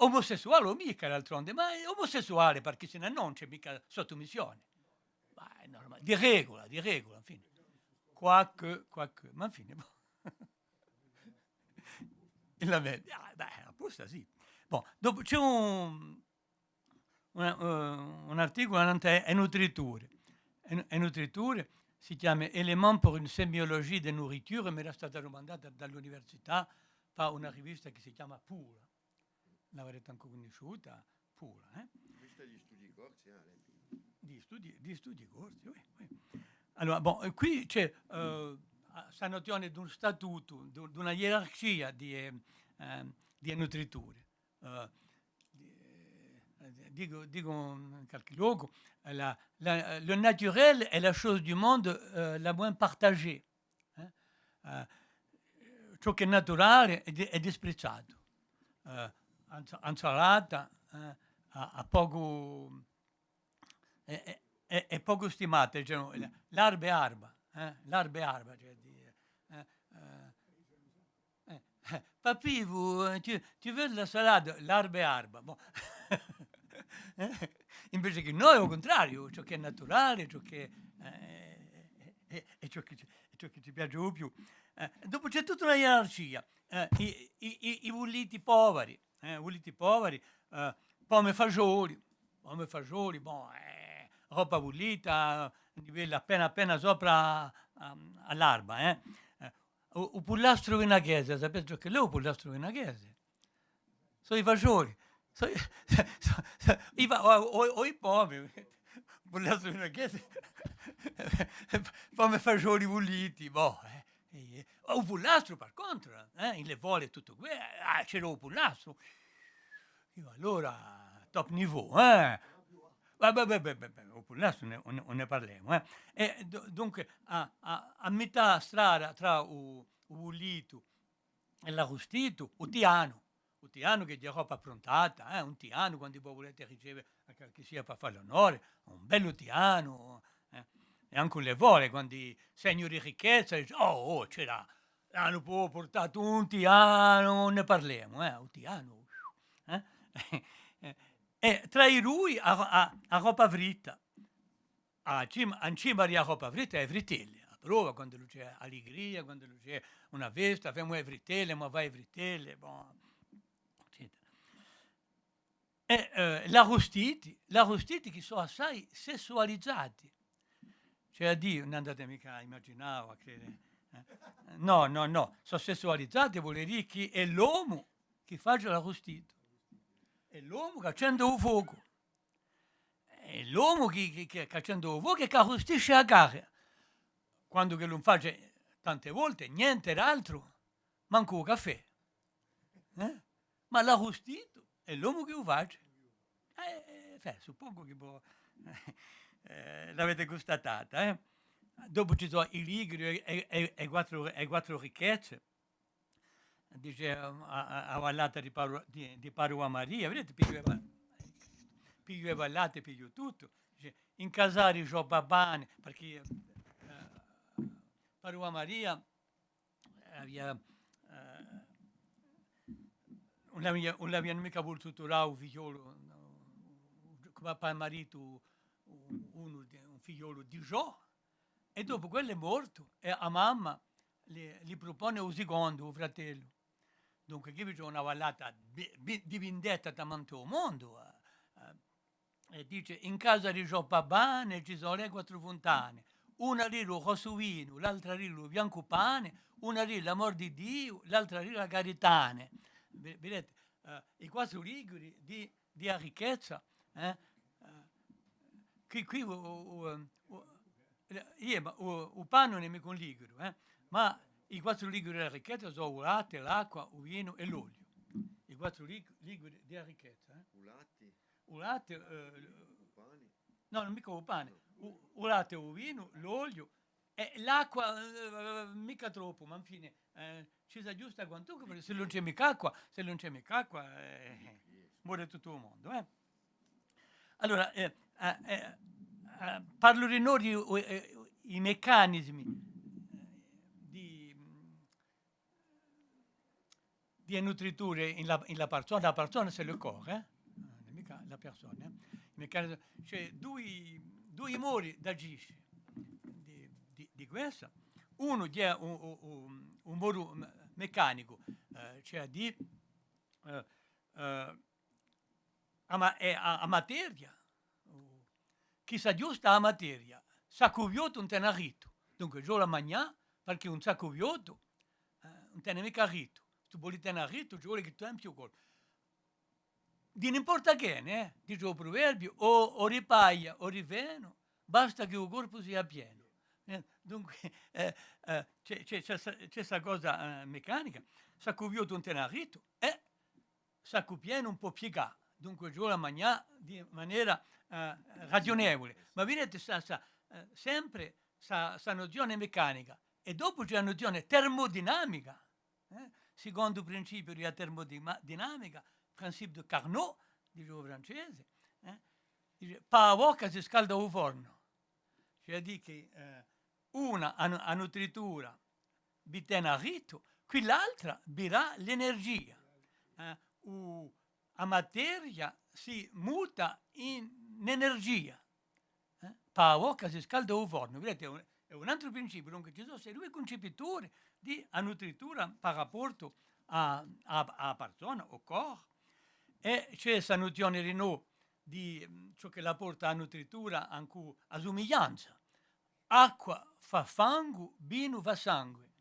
Omosessuale o micca, d'altronde, ma hè omosessuale, parchì sinnò ùn ci hè micca sottumissione. Ma hè normale, di regula, di regula, infine. Quoique, quoique, ma infine, bò. È la me-, ah, bè, apposta sì. Bò, dopu ci hè un, una, eh, un articulu annant'à e nutriture. E nu-, e nutriture si chjama Éléments pour une sémiologie des nourritures, m'era stata dumandata da l'università pà una rivista chì si chjama Pula. L'avarete ancu cunnisciuta, Pula, eh? Rivista di studii corsi, eh, à l'epica. Di studii, di studii corsi, oui, oui. Allora, bon, è quì ci hè, eh, sta nuzione d'un statutu, d'un, d'una ierarchia di, eh, di nutriture. Eh, di-, eh, dicu, dicu in qualchì locu, eh, la, la, le naturel est la chose du monde, eh, la moins partagée. Eh? Eh, ciò chì hè naturale hè di-, hè disprizzatu. Eh, a 'nsa-, a 'nsalata, eh, à, à pocu, hè, hè, hè, hè pocu stimata, dicenu, l'arba hè arba, eh? L'arba hè arba, cioè, di, eh, eh, eh, eh, Papivu, eh, ti, ti vecu la salata, l'arba hè arba, bon. Eh? Invece chì noi, à u cuntrariu, ciò chì hè naturale, ciò chì hè, eh, è, è ciò chì ci, è ciò chì ci piace u più. Eh, dopu ci hè tutta una ierarchia. Eh, i, i, i, i vuliti povari, eh, vuliti povari, eh, pomi è fasgioli, pomi è fasgioli, bon, eh, robba vulita, livellu appena appena sopra à, à, à l'arba, eh. Eh, u, u pullastru vinaghese, sapete ciò ch'ellu hè u pullastru vinaghese? Sò i fasgioli, sò i, sò, sò i fa-, o, o, o i pomi, pullastru vinaghese, pomi è fasgioli vuliti, bon, eh. Eh, o u pullastru, par contra, eh, in le fole è tuttu què, ah, c'era u pullastru. Eiu allora, top niveau, eh. Và bè, bè, bè, bè, bè, u pullastru ùn ne, ùn ne, ùn ne parlemu, eh. È du-, dunque, à, à, à mità strada trà u, u vullitu è l'arrustitu, u tianu, u tianu chì hè ghjà robba appruntata, eh, un tianu, quandu vo vulete riceve à qualchissia pà fà l'onore, un bellu tianu, eh, è ancu in le fole, quandu segnu di ricchezza, dice, oh, oh, c'era, anu po-, purtatu un tianu, ùn ne parlemu, eh, u tianu, eh? È trà i dui a, a, a robba fritta. À cima, in cima di a robba fritta, e fritelle. A prova, quand'ellu ci hè alligria, quand'ellu ci hè una festa, femu e fritelle, emu à fà e fritelle, bon, eccetera. È, eh, l'arrustiti, l'arrustiti chì sò assai sessualizati. Cioè, à dì, ùn andate micca à imaginà o à crede, eh. Nò, nò, nò. Sò sessualizati, vole dì chì hè l'omu chì face l'arrustitu. Hè l'omu chì accende u focu. Hè l'omu chì, chì, chì, chì accende u focu è chì arrustisce a carne. Quandu ch'ellu ùn face tante volte niente d'altru, mancu u caffè. Eh? Ma l'arrustitu hè l'omu chì u face. Eh, eh, fè, suppongu chì vo, eh, l'avete custatata, eh? Dopu ci sò i Liguri è, è, è, è quattru, è quattru ricchezze. Dice, a, a, a vallata di Paru-, di, di Padua Maria, videte, pigliu e va-, pigliu e vallate, pigliu tuttu. Dice, in casari ci hè babbane, perchè, eh, Padua Maria avia, eh, ùn l'avia, ùn l'avianu micca vulsutu dà u figliolu, nò, cum'è pà maritu, u-, unu di, un figliolu di Ghjò, è dopu quellu hè mortu, è a mamma li, li prupone u sicondu, u fratellu. Dunque, quì ci hè una vallata bi-, bi-, di vindetta tamantu à u mondu, eh, eh, è dice, in casa di Ghjò Babbane ci sò e quattru funtane, una di lu rossu vinu, l'altra di lu biancu pane, una di l'amor di Diu, l'altra di la caritane. Ve-, videte, eh, i quattru liguri di, di a ricchezza, eh? Eh, quì, quì u, u, u, u, eh, iè, ma u, u pane ùn hè micca un liguru, eh? Ma i quattru liguri di a ricchezza sò u latte, l'acqua, u vinu è l'oliu. I quattru lig-, liguri di a ricchezza, eh? U latte? U latte, eh, u pane? Nò, ùn hè micca u pane. Nò. U, u latte, u vinu, l'oliu, è l'acqua, eh, micca troppu, ma infine, eh, ci s'aghjusta quantunque, perchè s'ellu ùn ci hè micca acqua, s'ellu ùn ci hè micca acqua, eh, more tuttu u mondu, eh. Allora, eh, eh, eh, eh, parlu dinò di, eh, i meccanismi, eh, di, di e nutriture in la, in la parsona, la parsona c'est le corps, eh? Eh, ùn hè micca la persona, eh? I meccanismi, ci hè dui, dui modi d'agisce di, di, di quessa. Unu hè un, un, un, un modu me-, meccanicu, eh, cioè à dì, eh, eh, a ma-, hè a, a materia, chì s'aghjusta à a materia, saccu viottu ùn tene rittu. Dunque, ci vole à magnà, perchè un saccu viottu, eh, ùn tene micca rittu. S'è tù voli tene rittu, ci vole chì tù empi u corpu. Di n'importa chè, eh, dice u pruverbiu, o, o di paglia o di fenu, basta chì u corpu sia pienu. Eh, dunque, eh, eh, ci hè, ci hè, ci hè sta, ci hè sta cosa, eh, meccanica, saccu viottu ùn tene rittu, eh, saccu pienu ùn pò piegà, dunque ci vole à magnà di manera, eh, ragiunevule. Ma videte, sta, sta, eh, sempre sta, sta nuzione meccanica. È dopu ci hè a nuzione termodinamica, eh? Sicondu u principiu di a termodinamica, principe de Carnot, dice u francese, eh? Dice, pà a bocca si scalda u fornu. Cioè à dì chì, eh, una a nu-, a nutritura vi tene à rittu, quill'altra vi dà l'energia. Eh? U-, a materia si muta in energia. Eh? Pà a bocca si scalda u fornu. Videte, hè un, hè un antru principiu, dunque ci sò ste duie cuncepiture di a nutritura par rapportu à, à, à a parsona, à u corpu. È ci hè sta nuzione dinò di, mm, ciò ch'ella porta à a nutritura, ancu a sumiglianza. Acqua fà fangu, vinu fà sangue.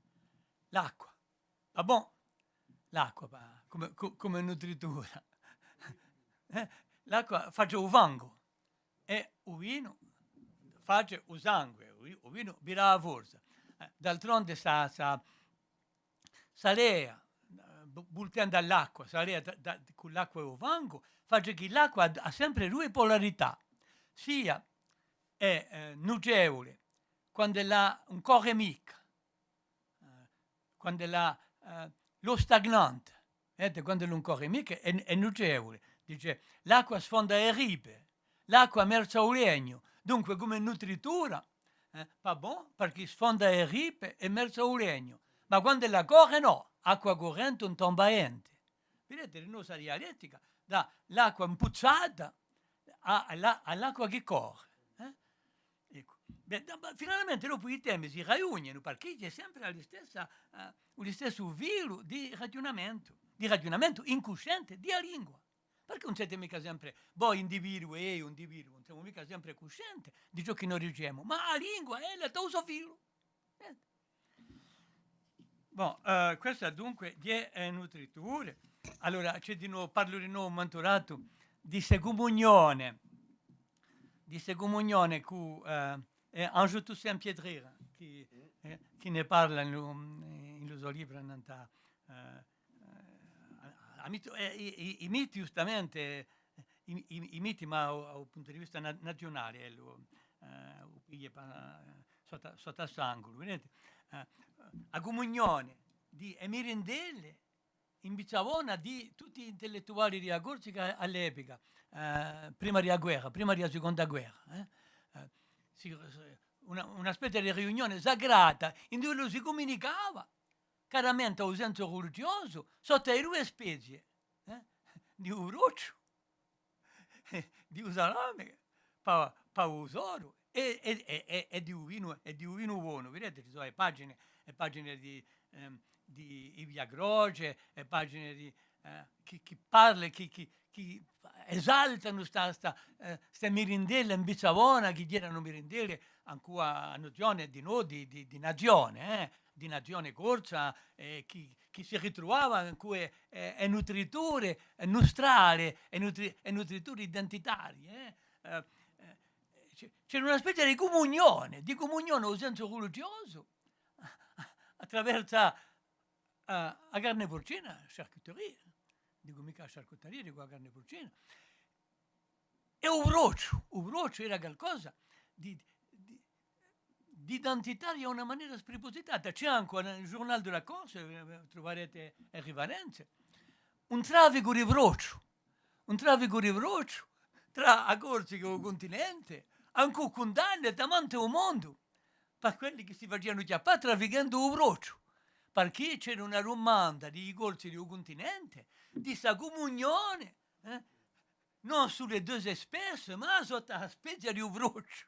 L'acqua. Ah bon? L'acqua, pa-, cum'è, cu-, cum'è nutritura. Eh? L'acqua face u fangu è u vinu face u sangue, u vi-, u vinu vi dà a forza. Eh, d'altronde sta, sta, sta lea, eh, bu-, vultendu à l'acqua, sta lea da, da, cù l'acqua è u fangu, face chì l'acqua hà, hà sempre duie polarità, sia hè, eh, nucevule quand'ella ùn corre micca, eh, quand'ella, eh, l'è stagnante, eh, quand'ella ùn corre micca hè, hè nucevule. Dice, l'acqua sfonda e ripe, l'acqua merza u legnu. Dunque, cum'è nutritura, eh, và bon, parchì sfonda e ripe è merza u legnu. Ma quand'ella corre, nò, acqua currente ùn tomba ghjente. Videte, dinò sta dialettica, da l'acqua impuzzata à, à la-, à l'acqua chì corre, eh? Eccu. Bè, da-, ma finalmente dopu i temi si riunenu, parchì ci hè sempre a listessa, eh, u listessu filu di ragiunamentu, di ragiunamentu incusciente di a lingua. Parchì ùn site micca sempre, voi individui è eiu individuu, ùn simu micca sempre cuscienti di ciò chì no dicemu, ma a lingua, ella, hà u so filu. Niente. Bon, eh, questa dunque hè, eh, nutritura. Allora, ci hè di novu, parlu di novu un mumentu datu di ste cumunione, di ste cumunione cù, eh, eh, Ange Toussaint Pietrer, chì, eh, chì ne parla in lu, in lu so libru, nant'à, eh, eh, a, a mitu-, eh, i, i, i miti, ghjustamente, i, i, i miti, ma à u, à u puntu di vista na-, naziunale, eh, lu, eh, u piglia pa-, sottu, sottu à st'angulu, videte? Eh, a cumunione di e mirindelle in Bizzavona di tutti i intellettuali di a Corsica à l'epica, eh, prima di a guerra, prima di a siconda guerra, eh. Eh, si, una, una spezia di riunione sacrata, induve ellu si cumunicava caramente à u sensu religiosu, sottu à e duie spezie, eh, di u brocciu, di u salame, pà, pà u soru, è, è, è, è, è di u vinu, è di u vinu bonu. Videte, ci sò e pagine, e pagine di, ehm, di i Via Croce, e pagine di, eh, chì, chì parla, chì, chì, chì esaltanu sta, sta, eh, ste mirindelle in Bizzavona, chì eranu mirindelle ancu à, à nuzione di, nò, di, di, di nazione, eh, di nazione corsa, eh, chì, chì si ritruvava ancu e, e, e nutriture, eh, nustrale, e nutri-, e nutriture identitarie, eh. Eh, eh, c'è, c'era una spezia di cumunione, di cumunione à u sensu religiosu, attraversu a, a carne purcina, charcuterie, dicu micca charcuterie, dicu a carne purcina. È u brocciu, u brocciu era calcosa di, di, d'identitaria à una manera spripusitata. Ci hè ancu nel Journal de la Corse, eh, truvarete e riferenze, un trafficu di brocciu, un trafficu di brocciu trà a Corsica è u cuntinente, ancu cundanne tamante u mondu, pà quelli chì si facianu chjappà traffichendu u brocciu, parchì c'era una dumanda di i Corsi di u cuntinente, di sta cumunione, eh, non sous les deux espèces, ma sottu à a spezia di u brocciu.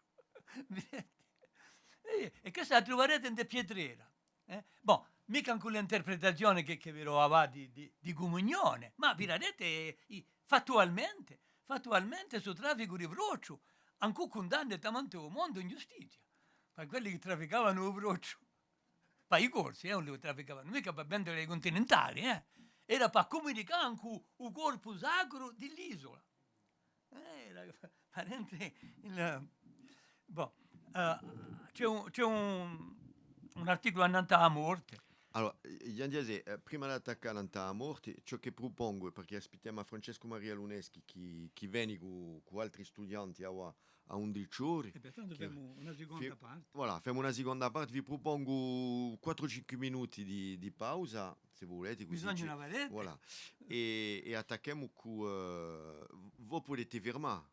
È, è questa a truvarete in Pietrer. Eh? Bon, micca cù l'interpretazione chì, chì vi dò avà di, di, di cumunione, ma vidarete, eh, fattualmente, fattualmente stu trafficu di brocciu, ancu cundanne tamante u mondu in ghjustizia, pà quelli chì trafficavanu u brocciu. Pà i Corsi, eh, ùn li trafficavanu micca pà vende à i cuntinentali, eh. Era pà cumunicà ancu u corpu sacru di l'isula. Eh, era parente in, bon, eh, ci hè un, ci hè un, un articulu annant'à a morte. Allora, eh, Ghjuvan Ghjasè, eh, prima d'attaccà annant'à a morte, ciò chì prupongu, hè, parchì aspittemu à Francescu Maria Luneschi chì, chì veni cù, cù altri studianti avà à undeci ori. È pertantu chì femu una siconda fi-, parte. Voilà, femu una siconda parte. Vi prupongu quattru o cinque minuti di, di pausa, s'è vulete, cusì. Bisogna ci, una vareta. Voilà. È, è attacchemu cù, eh, vo pudete firmà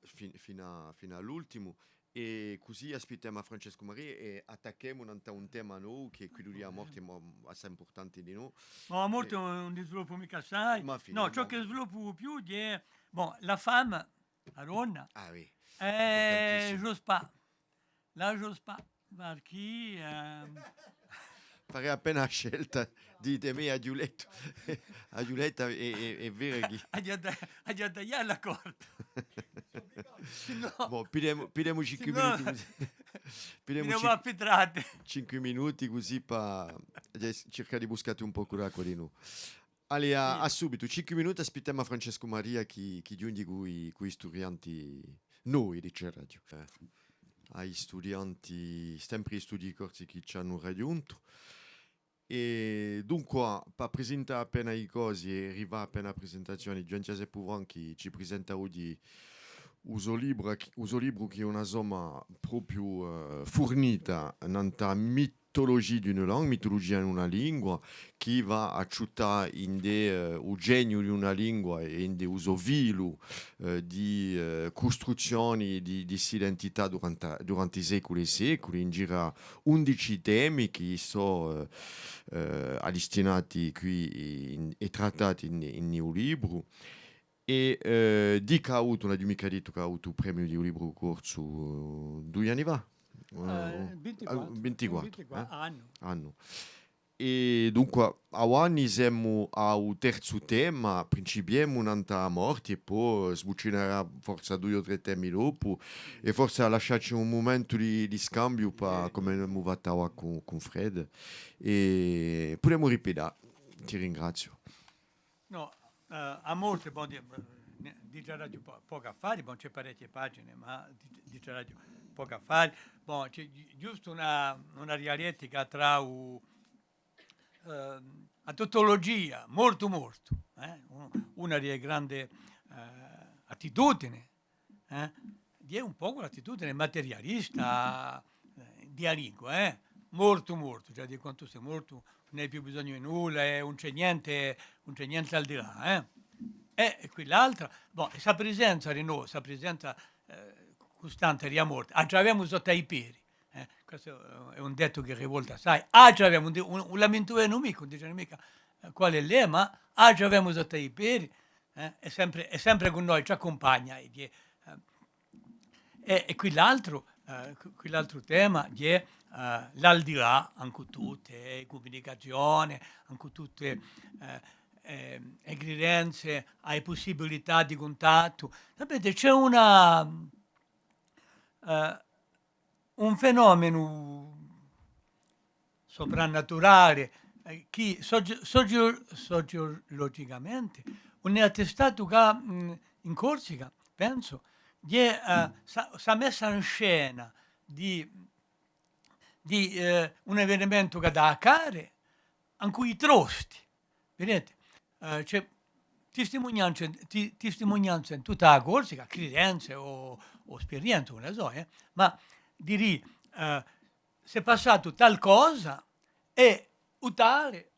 fin-, finu à, finu à l'ultimu, è cusì aspittemu à Francescu Maria è attacchemu nant'à un tema novu, chì hè quellu di a morte, ma assai impurtante dinò. Ma a morte ùn, ùn ne sviluppu micca assai. Ma nò, ciò chì sviluppu più hè, bon, la femme, a donna. Ah oui. Eh, j'ose pas. Là, j'ose pas. Perchè, ehm, pare appena a scelta, ditemi, aghju lettu. Aghju lettu, hè, hè, hè vera chì aghju da, aghju da taglià la corda. Sinnò, bon, pigliemu, pigliemu cinque minuti cusì. Pigliemu cinque minuti cusì pà, eh, circà di buscà un pocu d'acqua dinò. Allez, à, à subitu, cinque minuti, aspittemu à Francescu Maria chì, chì ghjunghji cù i, cù i studianti novi di Cerraghju. Eh, à i studianti, sempri i studii corsi chì ci anu raghjuntu. È dunqua, pà prisintà appena i cosi è rivà appena à a prisentazioni, Ghjuvan Ghjaseppu Franchi ci prisenta oghji u so libru, u so libru chì hè una somma propiu, eh, furnita nant'à a mitulugia d'una lang-, mitulugia in una lingua, chì và à ciuttà ind'è, eh, u geniu d'una lingua è ind'è u so filu, eh, di, eh, custruzzioni di, di st'identità durante, durante i seculi è seculi, in giru à undici temi chì sò, eh, eh, allistinati quì in, è trattati in, in u libru. È, eh, dì ch'hà avutu, ùn aghju micca dettu ch'hà avutu u premiu di u libru corsu, eh, dui anni fà? Eh, eh, vintiquattru. Ah, vintiquattru, vintiquattru, eh? Annu. Annu. È dunqua, avà ni semu à u terzu tema, principiemu nant'à a morti, è po sbucinarà forse dui o trè temi dopu, è forse à lasciacci un mumentu di, di scambiu pà, cum'è emu fattu avà cù, cù Fred, è pudemu ripiglià. Ti ringraziu. Nò, eh, a morte, bon, di-, eh, ne-, diceraghju po-, pocu affari, bon, ci hè parechje pagine, ma di-, diceraghju pocu affari. Bon, ci hè ghju-, ghjustu una, una dialettica trà u, ehm, a tautulugia, mortu mortu, eh, un-, una di e grandi, eh, attitudini, eh, hè un pocu l'attitudine materialista, eh, di a lingua, eh. Mortu, mortu, cioè, di quandu tù sì mortu, ùn hai più bisognu di nulla, eh, ùn ci hè niente, ùn ci hè niente al di là, eh. È, è quill'altra, bon, è sta prisenza di noi, sta prisenza, eh, custante di a morte, a ci avemu sottu à i pedi, eh. Questu hè un dettu chì rivolta assai, a ci avemu, ùn, ùn, ùn la mintuvenu micca, ùn dicenu micca, eh, quale hè, ma a ci avemu sottu à i pedi, eh, hè sempre, hè sempre cù noi, ci accumpagna, è, eh, è, è quill'altru, eh, qu-, quill'altru tema hè, eh, l'aldilà, ancu tutte, eh, cumunicazione, ancu tutte, eh, eh, e cridenze, e pussibilità di cuntattu. Sapete, ci hè una, eh, un fenomenu soprannaturale, eh, chì soci-, soci-, sociologicamente ùn hè attestatu cà, mm, in Corsica, pensu, hè, eh, sta, sta messa in scena di, di, eh, un evenimentu chì hà da accade, ancu i trosti. Videte? Eh, ci hè tistimunianze, ti-, tistimunianze in tutta a Corsica, cridenze o, o sperienze, ùn ne sò, eh, ma di dì, eh, s'hè passatu tal cosa è u tale,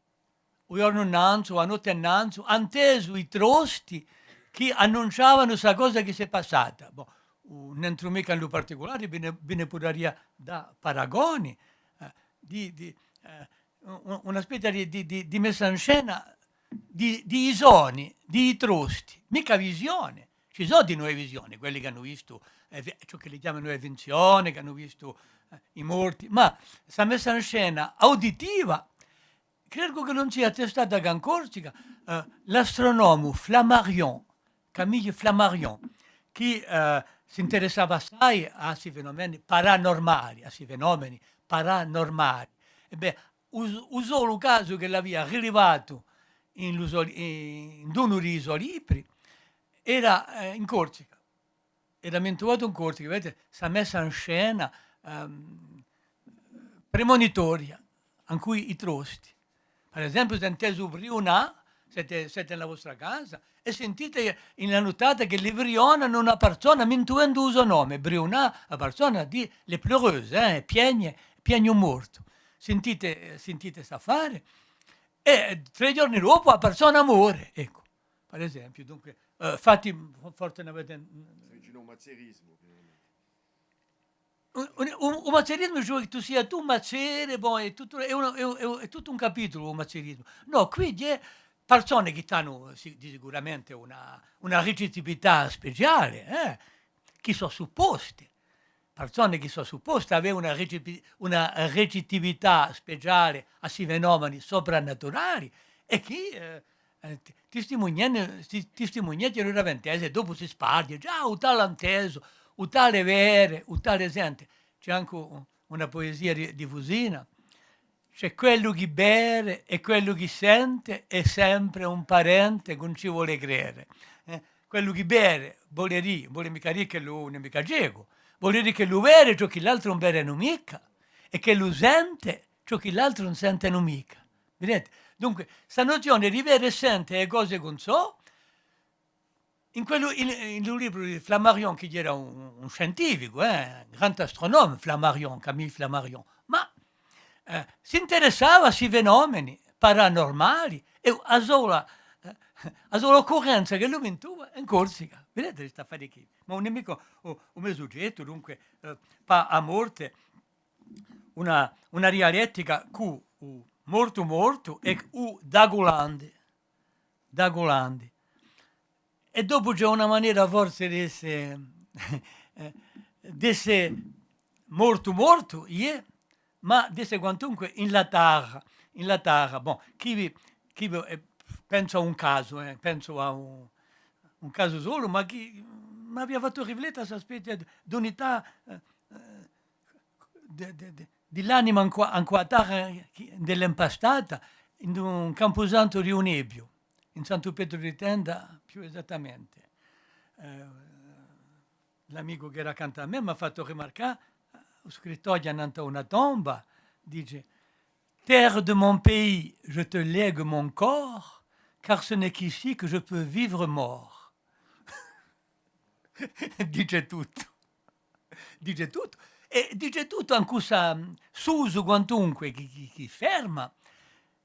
u ghjornu innanzu, o a notte innanzu, hà intesu i trosti chì annunciavanu sta cosa chì s'hè passata. Bon, ùn entru micca in lu particulare, vi ne, vi ne pudaria dà paragoni, eh, di, di, eh, un-, una spezia di, di, di, di messa in scena di, di i soni, di i trosti, micca visione. Ci sò dinò e visione, quelli chì anu vistu, eh, vi-, ciò chì li chjamanu e visione, chì anu vistu, eh, i morti, ma sta messa in scena uditiva, credu chì ùn sia attestata cà in Corsica, eh, l'astronomu Flammarion, Camille Flammarion, chì, eh, s'interessava assai à sti fenomeni paranormali, à sti fenomeni paranormali. È bè, u, u solu casu ch'ellu avia rilevatu in lu so, in, in unu di i so libri era, eh, in Corsica. Era ammintuatu in Corsica, videte, sta messa in scena, ehm, premonitoria, ancu i trosti. Per esempiu, s'hè intesu briunà, site, site in la vostra casa, è sentite in la nuttata chì li briunanu una parsona, mintuendu u so nome, briunà, a parsona dì, les pleureuses, eh, piegne, piegne un mortu. Sentite, sentite st'affare, è trè ghjorni dopu a persona more, eccu, per esempiu. Dunque, eh, fatti, forse n'avete... Vicinu à u mazzerismu, finalmente. Un, un, un, u mazzerismu, cioè chì tù sia tù mazzere, bon, hè tuttu, hè un, hè un, hè un, hè tuttu un capitulu, u mazzerismu. Nò, quì ci hè persone chì t'anu, sì, di sicuramente una, una ricettività speciale, eh, chì sò supposte. Persone chì sò supposte à avè una recepi-, una recettività speciale à sti fenomeni sopranaturali è chì, eh, eh, ti-, testimunianu, ti-, testimunianu l'avventenza è dopu si sparghje, ghjà, u tale hà intesu, u tale vede, u tale sente. Ci hè ancu u-, una puesia di, di Fusina. Ci hè quellu chì vede è quellu chì sente hè sempre un parente chì ùn ci vole crede. Eh? Quellu chì vede, vole dì, vole micca dì ch'ellu ùn hè micca cecu, vole dì ch'ellu vede ciò chì l'altri ùn vedenu micca, è ch'ellu sente ciò chì l'altri ùn sentenu micca. Videte? Dunque, sta nuzione di vede è sente e cose chì ùn sò, in quellu, in, in lu libru di Flammarion, chì era un, un scientificu, eh, grand astronome, Flammarion, Camille Flammarion, ma, eh, s'interessava à sti fenomeni paranurmali è a sola, eh, a sola occurrenza ch'ellu mintuva in Corsica. Videte sta affari quì? Ma ùn hè micca u, u me sughjettu, dunque, eh, pà a morte, una, una dialettica cù u mortu mortu è u daculandi, daculandi. È dopu ci hè una manera forse d'esse, eh, d'esse mortu mortu, iè, ma d'esse quantunque in la tarra, in la tarra. Bon, chì vi, chì vi, eh, pensu à un casu, eh, pensu à un, un casu solu, ma chì m'avia fattu riflette à sta spezia d'unità, eh, eh, di, di, di, di l'anima incù, incù a tarra, eh, chì, di l'impastata, in un campusantu di u Nebbiu, in Santu Petru di Tenda, più esattamente. Eh, l'amicu chì era accantu à mè m'hà fattu rimarcà, eh, u scrittoghju annant'à una tomba, dice: Terre de mon pays, je te lègue mon corps, car ce n'est qu'ici que je peux vivre mort. Dice tuttu. Dice tuttu. È dice tuttu ancu sta, mm, s'usu quantunque chì, chì, chì ferma,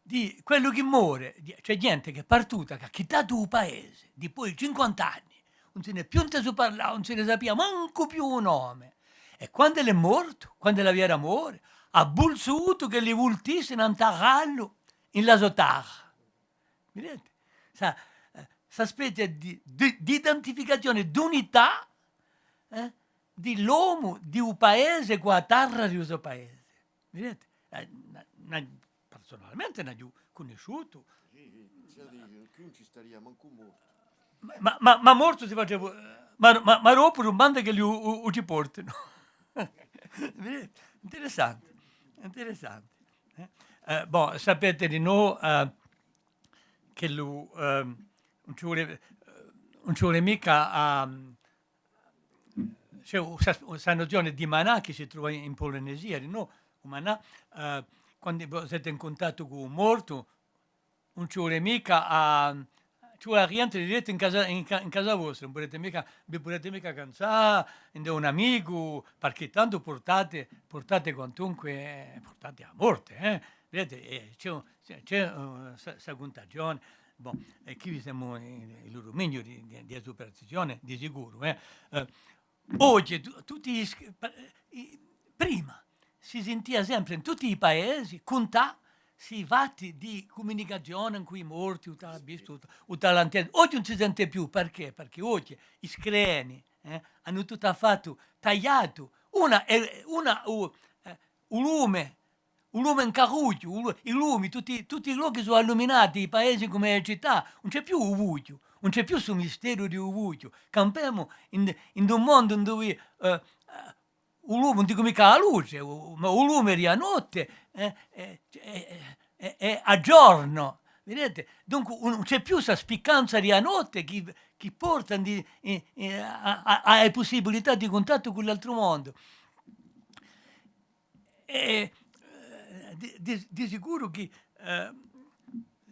di quellu chì more, di, ci hè ghjente chì hè partuta, chì hà quittatu u paese, dipoi cinquanta anni, ùn si n'hè più intesu parlà, ùn si ne sapia mancu più u nome. È quand'ellu hè mortu, quand'ellu avia da more, hà vulsutu ch'elli vultissinu à intarrallu in la so tarra. Videte? Sta, eh, sta spezia di, di, d'identificazione, d'unità, eh, di l'omu, di u paese, cù a tarra di u so paese. Videte? Eh, n-, n-, persunalmente n'aghju cunnisciutu. Sì, sì, sì, chì ùn ci staria mancu mortu. Ma, ma, ma, ma mortu si face, ma, ma, ma dopu dumanda ch'elli u, u, u ci portinu. Videte? Interessante, interessante. Eh? Eh, bon, sapete dinò, eh, ch'ellu, ehm, ùn ci vole, ùn ci vole micca à, ci hè sta, sta nuzione di manà chì si trova in Polinesia, dinò, u manà, eh, quandu vo site in cuntattu cù u mortu, ùn ci vole micca à, ci vole à rientre direttu in casa, in ca-, in casa vostra, ùn pudete micca, vi pudete micca cansà ind'è un amicu, perchè tantu purtate, purtate quantunque, purtate a morte, eh? Videte, eh, ci hè, ci hè, ci hè, eh, sta, sta cuntagione. Bon, è quì semu in, in u duminiu di, di, di a superstizione, di sicuru, eh. Eh, oghje, tu-, tutti i sc-, pa-, i, prima si sintia sempre in tutti i paesi cuntà sti fatti di cumunicazione incù i morti, u tale hà vistu, u, u tale hà intesu. Oghje ùn si sente più, perchè? Perchè oghje i screni, eh, anu tuttu à fattu tagliatu. Una, eh, una, u, eh, u lume u lume in carrughju, u lu-, i lumi, tutti, tutti i lochi sò alluminati, i paesi cum'è e cità, ùn ci hè più u bughju, ùn ci hè più stu misteru di u bughju. Campemu in, in un mondu induve, eh, eh, u lume, ùn dicu micca a luce, u, ma u lume di a notte, eh, eh, eh, eh, eh, hè à ghjornu, videte? Dunque, ùn, ùn ci hè più sta spiccanza di a notte chì, chì porta in di, in, in, à, à, à e pussibilità di cuntattu cù l'altru mondu. È, eh, di, di, di sicuru chì, eh,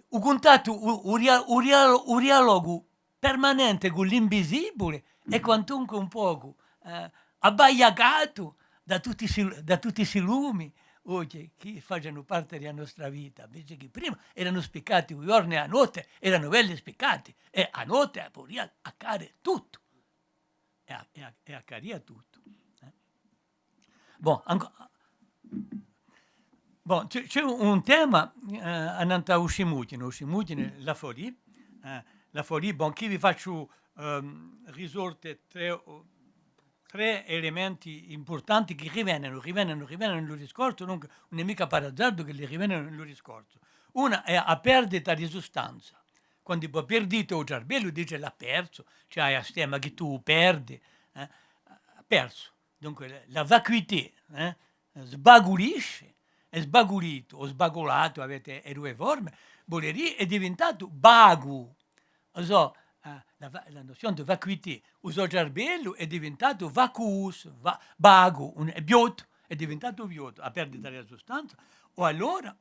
u cuntattu, u, u dia-, u dia-, u dialogu permanente cù l'invisibule hè quantunque un pocu, eh, abbagliacatu da tutti sti, da tutti sti lumi, oghje chì facenu parte di a nostra vita, invece chì prima eranu spiccati u ghjornu è a notte, eranu belli spiccati, è a notte pudia accade tuttu. È a-, è a-, è accadia tuttu, eh. Bon, anco-, bon, ci hè, ci hè un tema, eh, annant'à u scimughjinu, u scimughjinu, la folie, eh, la folie, bon, chì vi facciu, ehm, risorte trè o, trè elementi impurtanti chì rivenenu, rivenenu, rivenenu in lu discorsu, dunque, ùn hè micca par azardu ch'elli rivenenu in lu discorsu. Una hè a perdita di sustanza. Quandu vo pirdite u cerbellu, dice, l'hà persu, ci hè a stema chì tù u perdi, eh, hà persu. Dunque, la vacuité, eh, sbaculisce, hè sbaculitu o sbaculatu, avete e duie forme, vole dì, hè diventatu vacu. U so, eh, la va-, la nozione di vacuité, u so cerbellu hè diventatu vacuus, va-, vacu, un, hè viottu, hè diventatu viottu, a perdita di a sustanza, o allora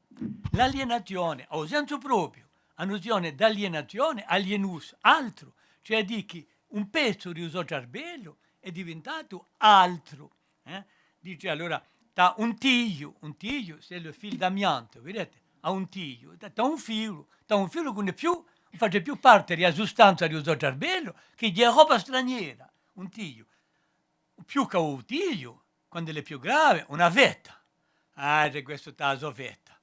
l'alienazione, à u sensu propiu, a nuzione d'alienazione, alienus, altru, cioè à dì chì un pezzu di u so cerbellu hè diventatu altru, eh? Dice allora, t'hà un tigliu, un tigliu, c'est le fil d'amiante, videte? Hà un tigliu, t'hà, t'hà un filu, t'hà un filu chì ùn hè più, ùn face più parte di a sustanza di u so cerbellu, chì hè roba straniera, un tigliu. Più chè u tigliu, quand'ellu hè più grave, una vetta. Ah, hè questu t'hà a so vetta.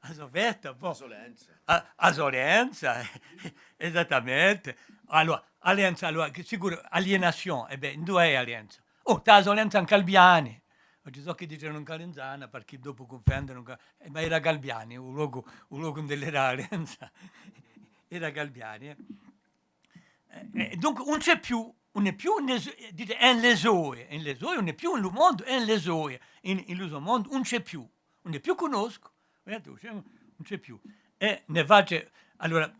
A so vetta, po. A so lenza. A, a so lenza, esattamente. Allora, a lenza, allora, chì sicuru, aliénation, è bè, induve hè a lenza? Oh, t'hà a so lenza in Calbiani. Oghje sò chì dicenu in Calenzana, perchè dopu cunfondenu, eh, ma era Calbiani, u locu, u locu induv'ellu era a lenza. Era Calbiani, eh. Eh, eh, dunque, ùn ci hè più, ùn hè più in le so-, eh, dice, hè in le soie, hè in le soie, ùn hè più in lu mondu, hè in le soie, in, in lu so mondu, ùn ci hè più, ùn hè più cunnoscu, videte, ùn ci hè, ùn ci hè più. È ne face, allora,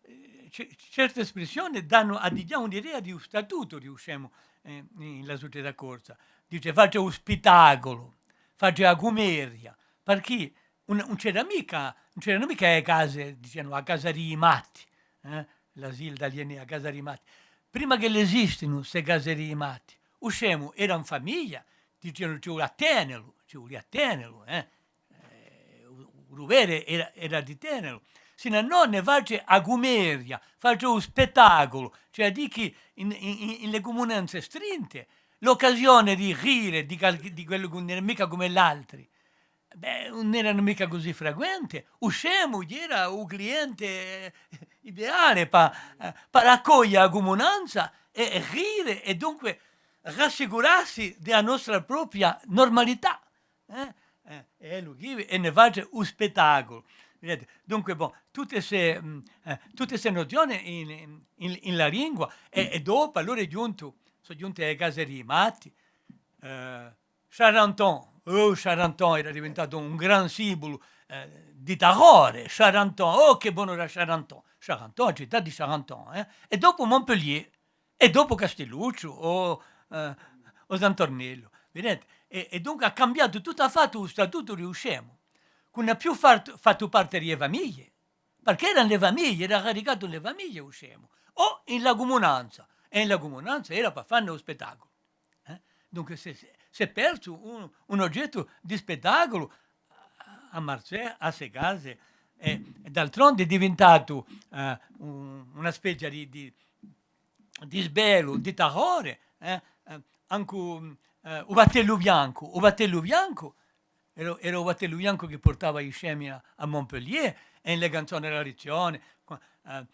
eh, ce-, certe espressione danu à dighjà un'idea di u statutu di u scemu, eh, in la sucetà corsa. Dice, face u spittaculu, face a cumedia, perchè ùn, ùn c'era micca, ùn c'eranu micca e case, dicenu, a casa di i matti, eh? L'asile d'aliénés, a casa di i matti. Prima ch'elle esistinu ste case di i matti, u scemu era in famiglia, dicenu, ci vulia à tenelu, ci vulia à tenelu, eh? Eh, u, u duvere era, era di tenelu. Sinnò ne face a cumedia, face u spettaculu, cioè à dì chì in, in, in, in le cumunanze strinte, l'occasione di rire di qualchì, di quellu chì ùn era micca cum'è l'altri, bè, ùn eranu micca cusì frequente. U scemu era u cliente, eh, ideale pà, eh, pà raccoglie a cumunanza è, è rire è dunque rassicurassi di a nostra propria normalità. Eh? Eh, è ellu chì, è ne face u spettaculu. Videte? Dunque, bon, tutte ste, mm, eh, tutte ste nozione in, in, in la lingua, è, è dopu, allora hè ghjuntu, sò ghjunte e case di i matti, eh, Charenton, oh, Charenton era diventatu un gran simbulu, eh, di tarrore, Charenton, oh, chì bonu era Charenton, Charenton, a cità di Charenton, eh? È dopu Montpellier, è dopu Castellucciu, o, eh, o Sant'Ornellu, videte? È, è dunque hà cambiatu tuttu à fattu u statutu di u scemu, chì ùn hà più fat-, fattu parte di e famiglie, perchè era in le famiglie, era radicatu in le famiglie u scemu, o in la cumunanza, è in la cumunanza era pà fanne u spettaculu. Eh? Dunque s'hè, s'hè, s'hè persu un, un ogettu di spettaculu à Marsè, à ste case, è, è d'altronde hè diventatu, eh, un, una spezia di, di, di sbellu, di tarrore, eh? Eh, ancu, eh, u battellu biancu, u battellu biancu, era, era u battellu biancu chì purtava i scemi à, à Montpellier, è in le canzone di a lezzione, qua-, eh,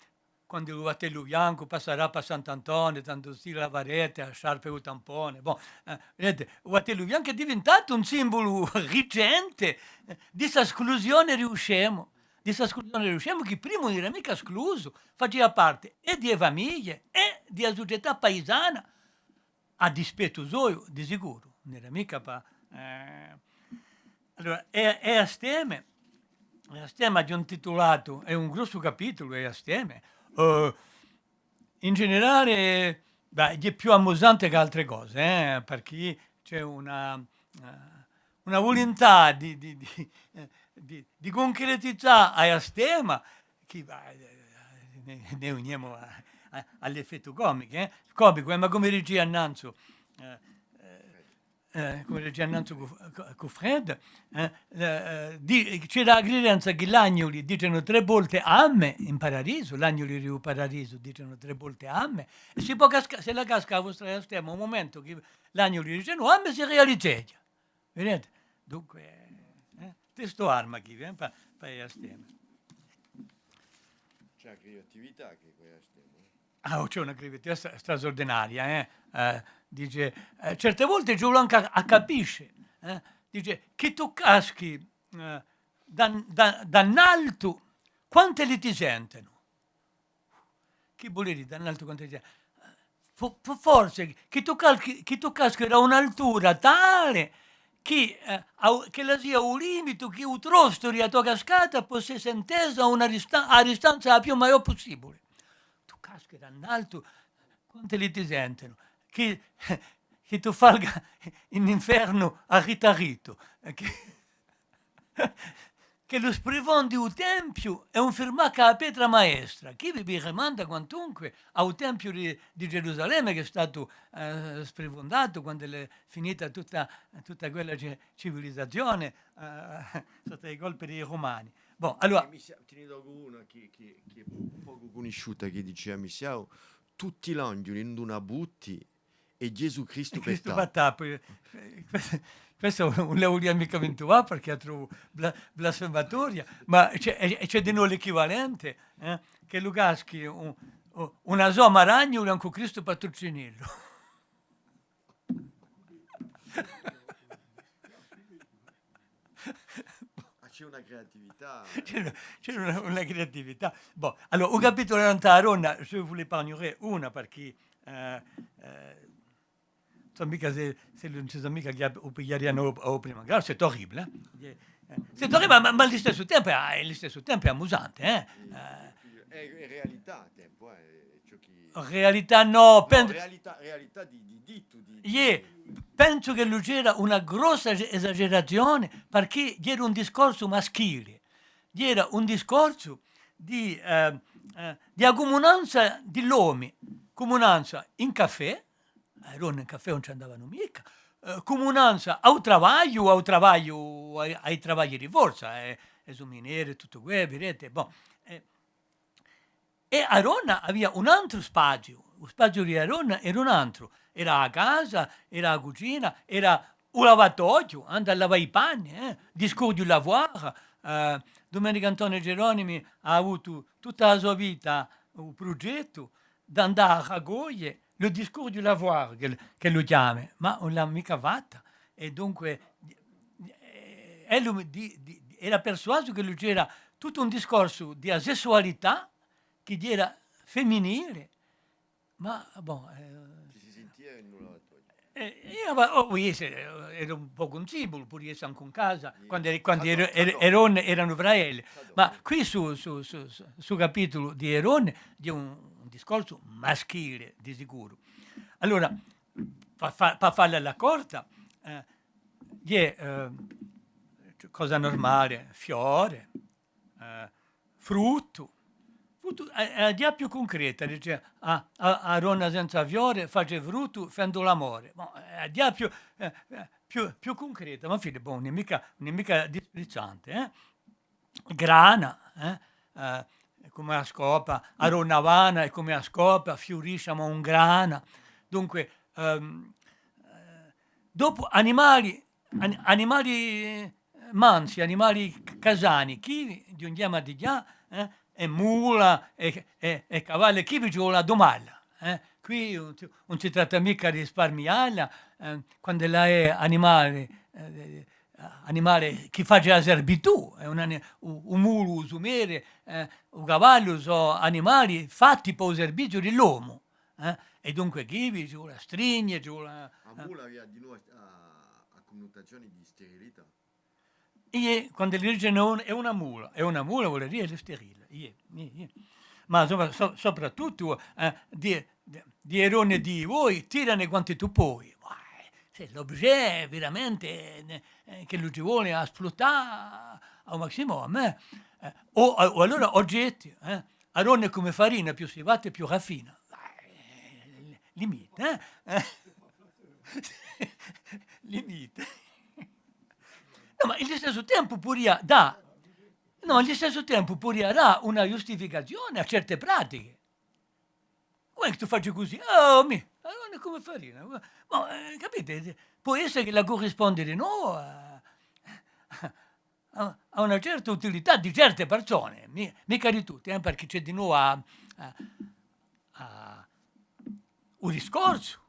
quandu u battellu biancu passarà pà Sant'Antone, tandu stila a vareta, a sciarpa è u tampone. Bon, eh, videte, u battellu biancu hè diventatu un simbulu ricente, eh, di sta sclusione di u scemu, di sta sclusione di u scemu chì prima ùn era micca sclusu, facia parte è di e famiglie è di a sucetà paisana, à dispettu soiu, di sicuru, ùn era micca pà, eh, allora, e, e asteme, e asteme aghju intitulatu, hè un grossu capitulu, e asteme, eh, in generale, bè, hè più amusante chè altre cose, eh, perchè ci hè una, eh, una vulintà di, di, di, eh, di, di cuncretizà a astema, chì, eh, ne, ne unimu à, à, à l'effettu comicu, eh? Comicu, eh, ma cum'è dicia nanzu, eh, eh, eh, cum'è dicia nanzu cù, cù, cù Fred, eh, eh, di-, c'era a cridenza chì l'agnuli dicenu trè volte Amen in paradisu, l'agnuli di u paradisu dicenu trè volte Amen, è si pò casca-, s'ella casca a vostra iastema à u mumentu chì l'agnuli dicenu Amen, si realizeghja. Videte? Dunque, eh, testu arma chì, eh, pà, pà e iasteme. C'hè a criatività chì quì a stemu, eh. Ah, c'hè una criatività stra-, strasurdinaria, eh. Eh, dice, eh, certe volte ci vole ancu à, à capisce, eh. Dice, chì tù caschi, eh, da, da, da in altu, quant'elli ti sentenu? Chì vole dì, da in altu quant'elli ti sentenu? Fo-, fo-, forse chì tù cal-, chì, chì tù caschi da un'altura tale chì, eh, à u-, ch'ella sia u limitu, chì u trostu di a to cascata pò esse intesu à una distan-, à a distanza a più maiò pussibule. Tù caschi da in altu, quant'elli ti sentenu? Chì, chì tù falga in infernu à Ritu à Ritu. Eh, chì, chì lu sprifondi u tempiu hè un firmà cù a petra maestra. Chì vi, vi rimanda quantunque à u tempiu di, di Gerusalemme, chì hè statu, eh, sprifundatu quand'ella hè finita tutta, tutta quella ci-, civilizazione, eh, sottu à i colpi di i Rumani. Bon, allora, mi sia-, ti ne dicu una chì, chì, chì hè pocu cunnisciuta, chì dicia, mi sia-, tutti l'agnuli in una butti è Ghjesù Cristu per tappu. Cristu per tappu, eh, questu, questu ùn la vulia micca mintuvà, perchè a trovu bla-, blasfematoria, ma ci hè, è, è ci hè dinò l'equivalente, eh, chì lu caschi un, un, una somma d'agnuli incù Cristu per turcinellu. Ah, ci hè una criatività, eh. Ci hè una, ci hè una, una criatività. Bon, allora, u capitulu nant'à a donna, je vous l'épargnerai una, perchè, eh, eh, sò micca s'è, s'è ùn ci sò micca chì u pigliarianu à u, à u primu gradu, c'est horrible, eh. Eh, c'est horrible, ma, ma à listessu tempu, à listessu tempu hè amusante, eh. Sì, eh, hè, hè realità à tempu, eh, ciò chì... Realità nò, nò, pen-, realità, realità di, di dittu, di, di... Iè, pensu chì ci era una grossa es-, esagerazione, perchè era un discorsu maschile, era un discorsu di, eh, eh, di a cumunanza di l'omi, cumunanza in caffè, e donne in caffè ùn ci andavanu micca, eh, cumunanza à u travagliu, à u travagliu, à i, à i travagli di forza, eh, e su minere, tuttu què, videte, bon, eh, è a donna avia un antru spaziu, u spaziu di a donna era un antru, era a casa, era a cucina, era u lavatoghju, andà à lavà i panni, eh, discorre di u lavoir, eh, Dumenicu Antone Geronimi hà avutu tutta a so vita u prugettu d'andà à raccoglie le discours du lavoir, ch'ellu, ch'ellu chjama, ma ùn l'hà micca fatta. È dunque, eh, ellu mi di-, di-, era persuasu ch'ellu c'era tuttu un discorsu di a sessualità chì era feminile, ma, bon, eh, chì si sintia in un lavatoghju. Eh, eiu, ma, oh, pò esse, eh, era un pocu in cima, pudia esse ancu in casa, quandu, quandu e donne eranu fra elle. Ma quì stu, stu, stu, stu, stu capitulu di e donne hè un, un discorsu maschile, di sicuru. Allora, pà fà, pà falla à a corta, eh, hè, eh, cosa nurmale, fiore, eh, fruttu. Fruttu, eh, hè a dighjà più cuncreta, dice, ah, a, a donna senza fiore face fruttu fendu l'amore. Bon, hè a dighjà più, eh, eh, più, più cuncreta, ma infine, bon, ùn hè micca, ùn hè micca disprizzante, eh. Grana, eh, eh, cum'è a scopa, a donna vana hè cum'è a scopa, fiurisce ma ùn grana. Dunque, ehm, eh, dopu animali, an-, animali, eh, mansi, animali c-, casani, chì ghjunghjemu à dighjà, eh, è mula, è, è, è cavallu, chì ci vole à dumalla, eh. Quì ùn si, ùn si tratta micca di sparmialla, eh, quand'ella hè animale, eh, animale chì face a servitù, hè un ani-, u, u mulu, u sumere, eh, u cavallu sò animali fatti pà u serviziu di l'omu, eh, è dunque quì ci vole à strigne, ci vole à... A mula avia dinù a, a cunnutazione di sterilità. Iè, quand'elli dicenu hè una mula, hè una mula, vole dì hè sterile, iè, iè, iè. Ma insomma, so-, soprattuttu, eh, di, di, di e donne di voi, tirane quantu tù poi. Ma, eh, s'è l'objet veramente, eh, ch'ellu ci vole à sfruttà à u maximum, eh. Eh, o, o allora oggetti, eh. A donna hè cum'è farina, più si batte, più raffina. Eh, limite, eh? Eh. li vite. Nò, ma in listessu tempu pudia dà, nò, ma in listessu tempu pudia dà una ghjustificazione à certe pratiche. Quandu tù faci cusì, oh, mì, allora cumu farina? Ma, eh, capite? Pò esse ch'ella currisponde dinò à, à, à una certa utilità di certe persone, mi-, micca di tutte, eh, perchè ci hè dinò à, à, à u discorsu,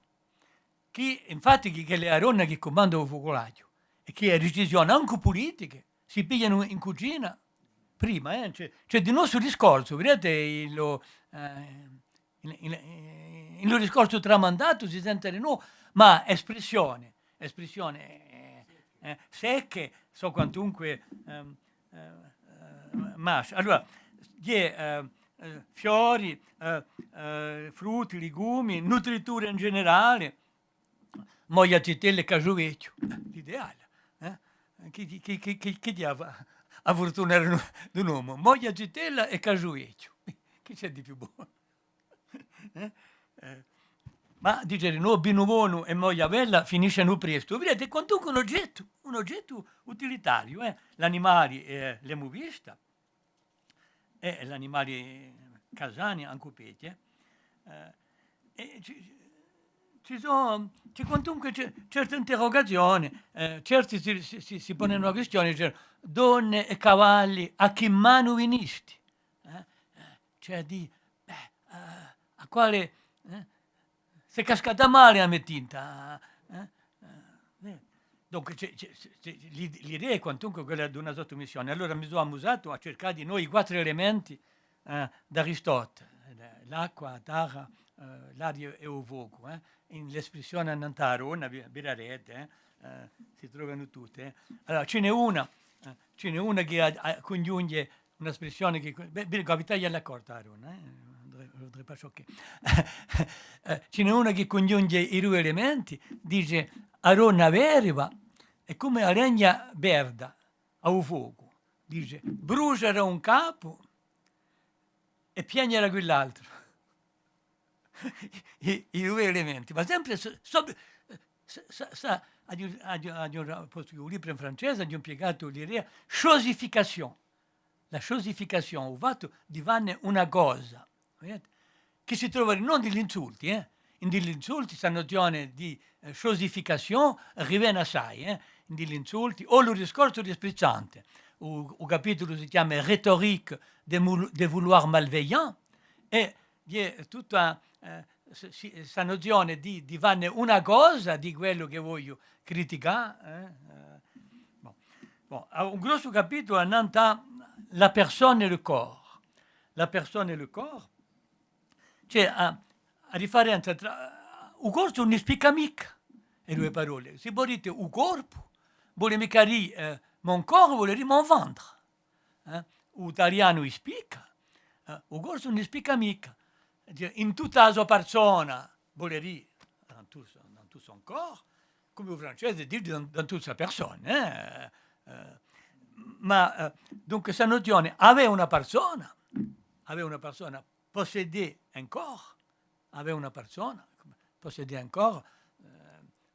chì, infatti, chì, chì hè a donna chì cumanda u fuculaghju, è chì e decisione ancu pulitiche si piglianu in cucina prima, eh, ci hè, ci hè dinò stu discorsu, videte, in lu, eh, in, in, in lu discorsu tramandatu si sente dinò, ma espressione, espressione, eh, eh, secche, sò quantunque, ehm, eh, eh, masce. Allora, ghjè, eh, eh, fiori, eh, eh, frutti, legumi, nutritura in generale, moglia, zitella è casgiu vechju, l'ideale, eh? Chì, chì, chì, chì, chì, chì ghjè a, a furtuna d'un, d'un omu? Moglia, zitella è casgiu vechju. Chì ci hè di più bonu? Eh? Eh, ma dice dinò, vinu bonu è moglia bella finiscenu prestu. Videte, hè quantunque un ogettu, un ogettu utilitariu, eh? L'animali, eh, l'emu vista, è l'animali casani ancu peghje, eh, è ci, ci sò, ci hè quantunque ce-, certe interrugazione, eh, certi si, si, si, si ponenu a quistione, dice, donne è cavalli, à chì manu vinisti? Eh? Eh, ci hè à dì, bè, eh, à quale, eh? S'hè cascata male a me tinta, eh? Eh, eh. Dunque, ci hè, ci hè, ci hè, l'i-, l'idea hè quantunque quella d'una sottumissione. Allora mi sò amusatu à circà dinò i quattru elementi, eh, d'Aristotele, eh, l'acqua, a tarra, eh, l'aria è u focu, eh? In l'espressione annant'à a donna, vi-, vidarete, eh? Eh, si trovanu tutte, eh? Allora, ci n'hè una, eh, ci n'hè una chì a, a, cunghjunghje una spressione chì, bè, bè, a battaglia à l'accordu, eh? Faudrait, faudrait pas choquer. Eh, ci n'hè una chì cunghjunghje i dui elementi, dice, a donna vedova hè cum'è a legna verda à u focu, dice, brusgia da un capu è piegna da quill'altru. I, i dui elementi, ma sempre so-, so-, sa-, sa-, sa-, aghju, aghju, aghju, postu chì u libru hè in francese, aghju impiegatu l'idea chosification. La chosification, u fattu di fanne una cosa, videte? Chì si trova dinò in l'insulti, eh? In l'insulti, sta nuzione di, eh, chosification rivene assai, eh? In l'insulti, o lu discorsu di Sprizzante, u, u capitulu si chjama Rhétorique de mou-, de vouloir malveillant, è ghjè tutta, eh, s-, si-, sta nuzione di, di fanne una cosa di quellu chì vogliu criticà, eh, eh, bon. Bon, hà un grossu capitulu annant'à la personne et le corps. La personne et le corps, ci hè a, a differenza trà, u corsu ùn spicca micca e duie parolle. S'è vo dite u corpu, vole micca dì, eh, mon corps, vole dì mon ventre. Eh? U talianu i spicca, eh, u corsu ùn i spicca micca. Dice, in tutta a so parsona, vole dì, dans tout son, dans tout son corps, cum'è u francese dice dans, dans toute sa personne, eh? Eh, ma, eh, dunque, sta nuzione, avè una parsona, avè una parsona, posséder un corps, avè una parsona, posséder un corps, eh,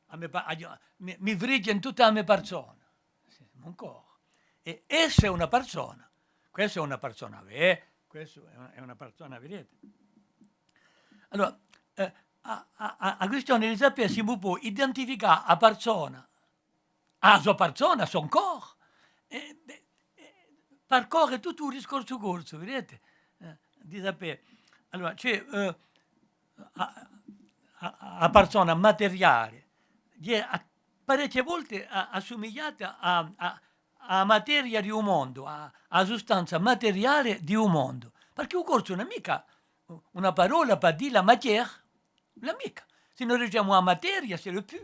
a me pa-, aghju, mi, mi frighje in tutta a me parsona. Sì, mon corps. È esse una parsona. Quessa hè una parsona, vè? Quessa hè una, hè una parsona, videte? Allora, eh, a, a, a, a quistione hè di sapè s'è vo pò identificà a parsona, a so parsona, son corps, è, è, è parcore tuttu u discorsu corsu, videte? Eh, di sapè. Allora, ci hè, eh, a, a, a parsona materiale, ghjè a-, parechje volte a-, assumigliata à, à, à a materia di u mondu, à, à a sustanza materiale di u mondu. Perchè u corsu ùn hè micca una parolla per dì la matière, ùn hè micca. S'è no dicemu a materia, c'est le pu.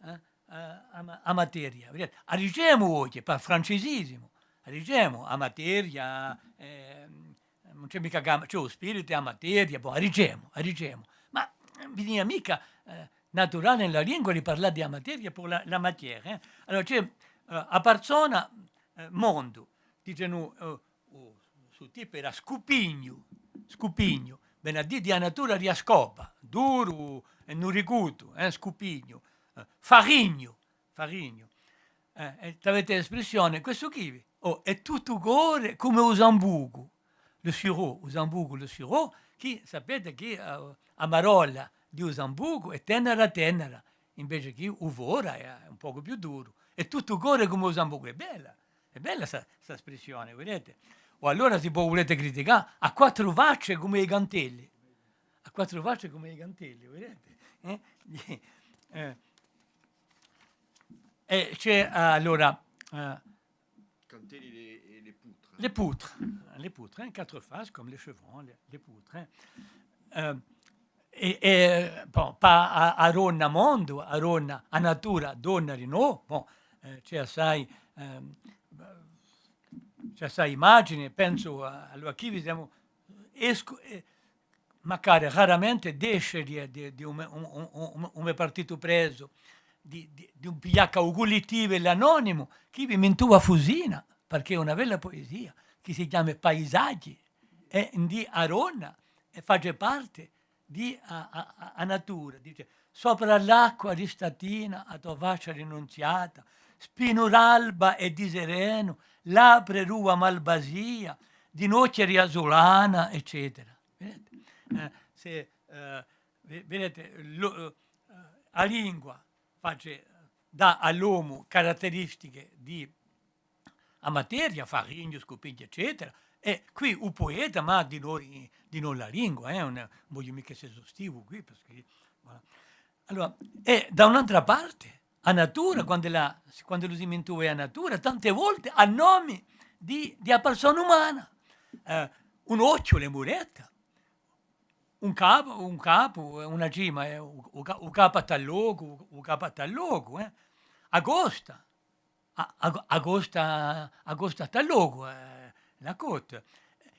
Eh? Eh, a ma-, a materia. Videte? A dicemu oghje, per francesisimu, a dicemu, a materia, ehm, ùn ci hè micca chè, ci hè u spiritu è a materia, bon, a dicemu, a dicemu. Ma, eh, ùn vinia micca, eh, naturale in a lingua di parlà di a materia, per la, la matière, eh. Allora, ci hè, eh, a parsona, eh, mondu, dicenu, eh, u, stu tipu era scupignu, scupignu, vene à dì di a natura di a scopa, duru è nuricutu, eh, scupignu. eh, farignu, farignu. Eh, è t'avete l'espressione, questu quì, oh, hè tuttu core cum'è u sambucu, le sirop, u sambucu, le sirop, chì sapete chì, eh, a marolla di u sambucu hè tennera tennera, invece chì u fora hè, hè un pocu più duru. Hè tuttu core cum'è u sambucu, hè bella, hè bella sta, sta espressione, videte? O allora, sì vo vulete criticà, hà quattru facce cum'è i cantelli, hà quattru facce cum'è i cantelli, videte? Eh? Eh, è ci hè, eh, allora, eh, Cantelli, les, les poutres. Les poutres, les poutres, hein, quatre faces comme les chevrons, les, les poutres, hein. Eh, è, è, bon, pà a, a donna mondu, a donna, a natura donna di noi, bon, eh, ci hè assai, ehm, ci hè assai imagini, pensu à, à l'archiviu, simu, escu-, eh, macari raramente d'esce di, di, di un, un, un, un, un me partitu presu, di, di, di un piglià cà u cullettivu è l'anonimu, chì vi mintuva Fusina, perchè hè una bella puesia, chì si chjama Paisaghji, è indì a donna, è face parte di a, a, a, a natura, dice, sopra l'acqua di statina, a to faccia di nunziata, spinu d'alba è di serenu, l'apre d'uva malvasia, di noce di asulana, eccetera. Videte? Eh, sè, eh, vi-, videte, lo, eh, a lingua face, dà à l'omu caratteristiche di a materia, farignu, scupigliu, eccetera. È quì u pueta, ma di noi, di noi la lingua, eh, ùn, ùn vogliu micca esse esaustivu quì, perchè, voilà. Allora, è da un'altra parte, a natura, quand'ella, quand'ellu si mintuva a natura, tante volte à nomi di, di a persona umana. Eh, un ochju, l'hè muretta, un capu, un capu, eh, una cima, eh, u, u ca-, u capu à tal locu, u capu à tal locu, eh. A costa, a, a, a costa, a costa à tal locu, eh, la côte.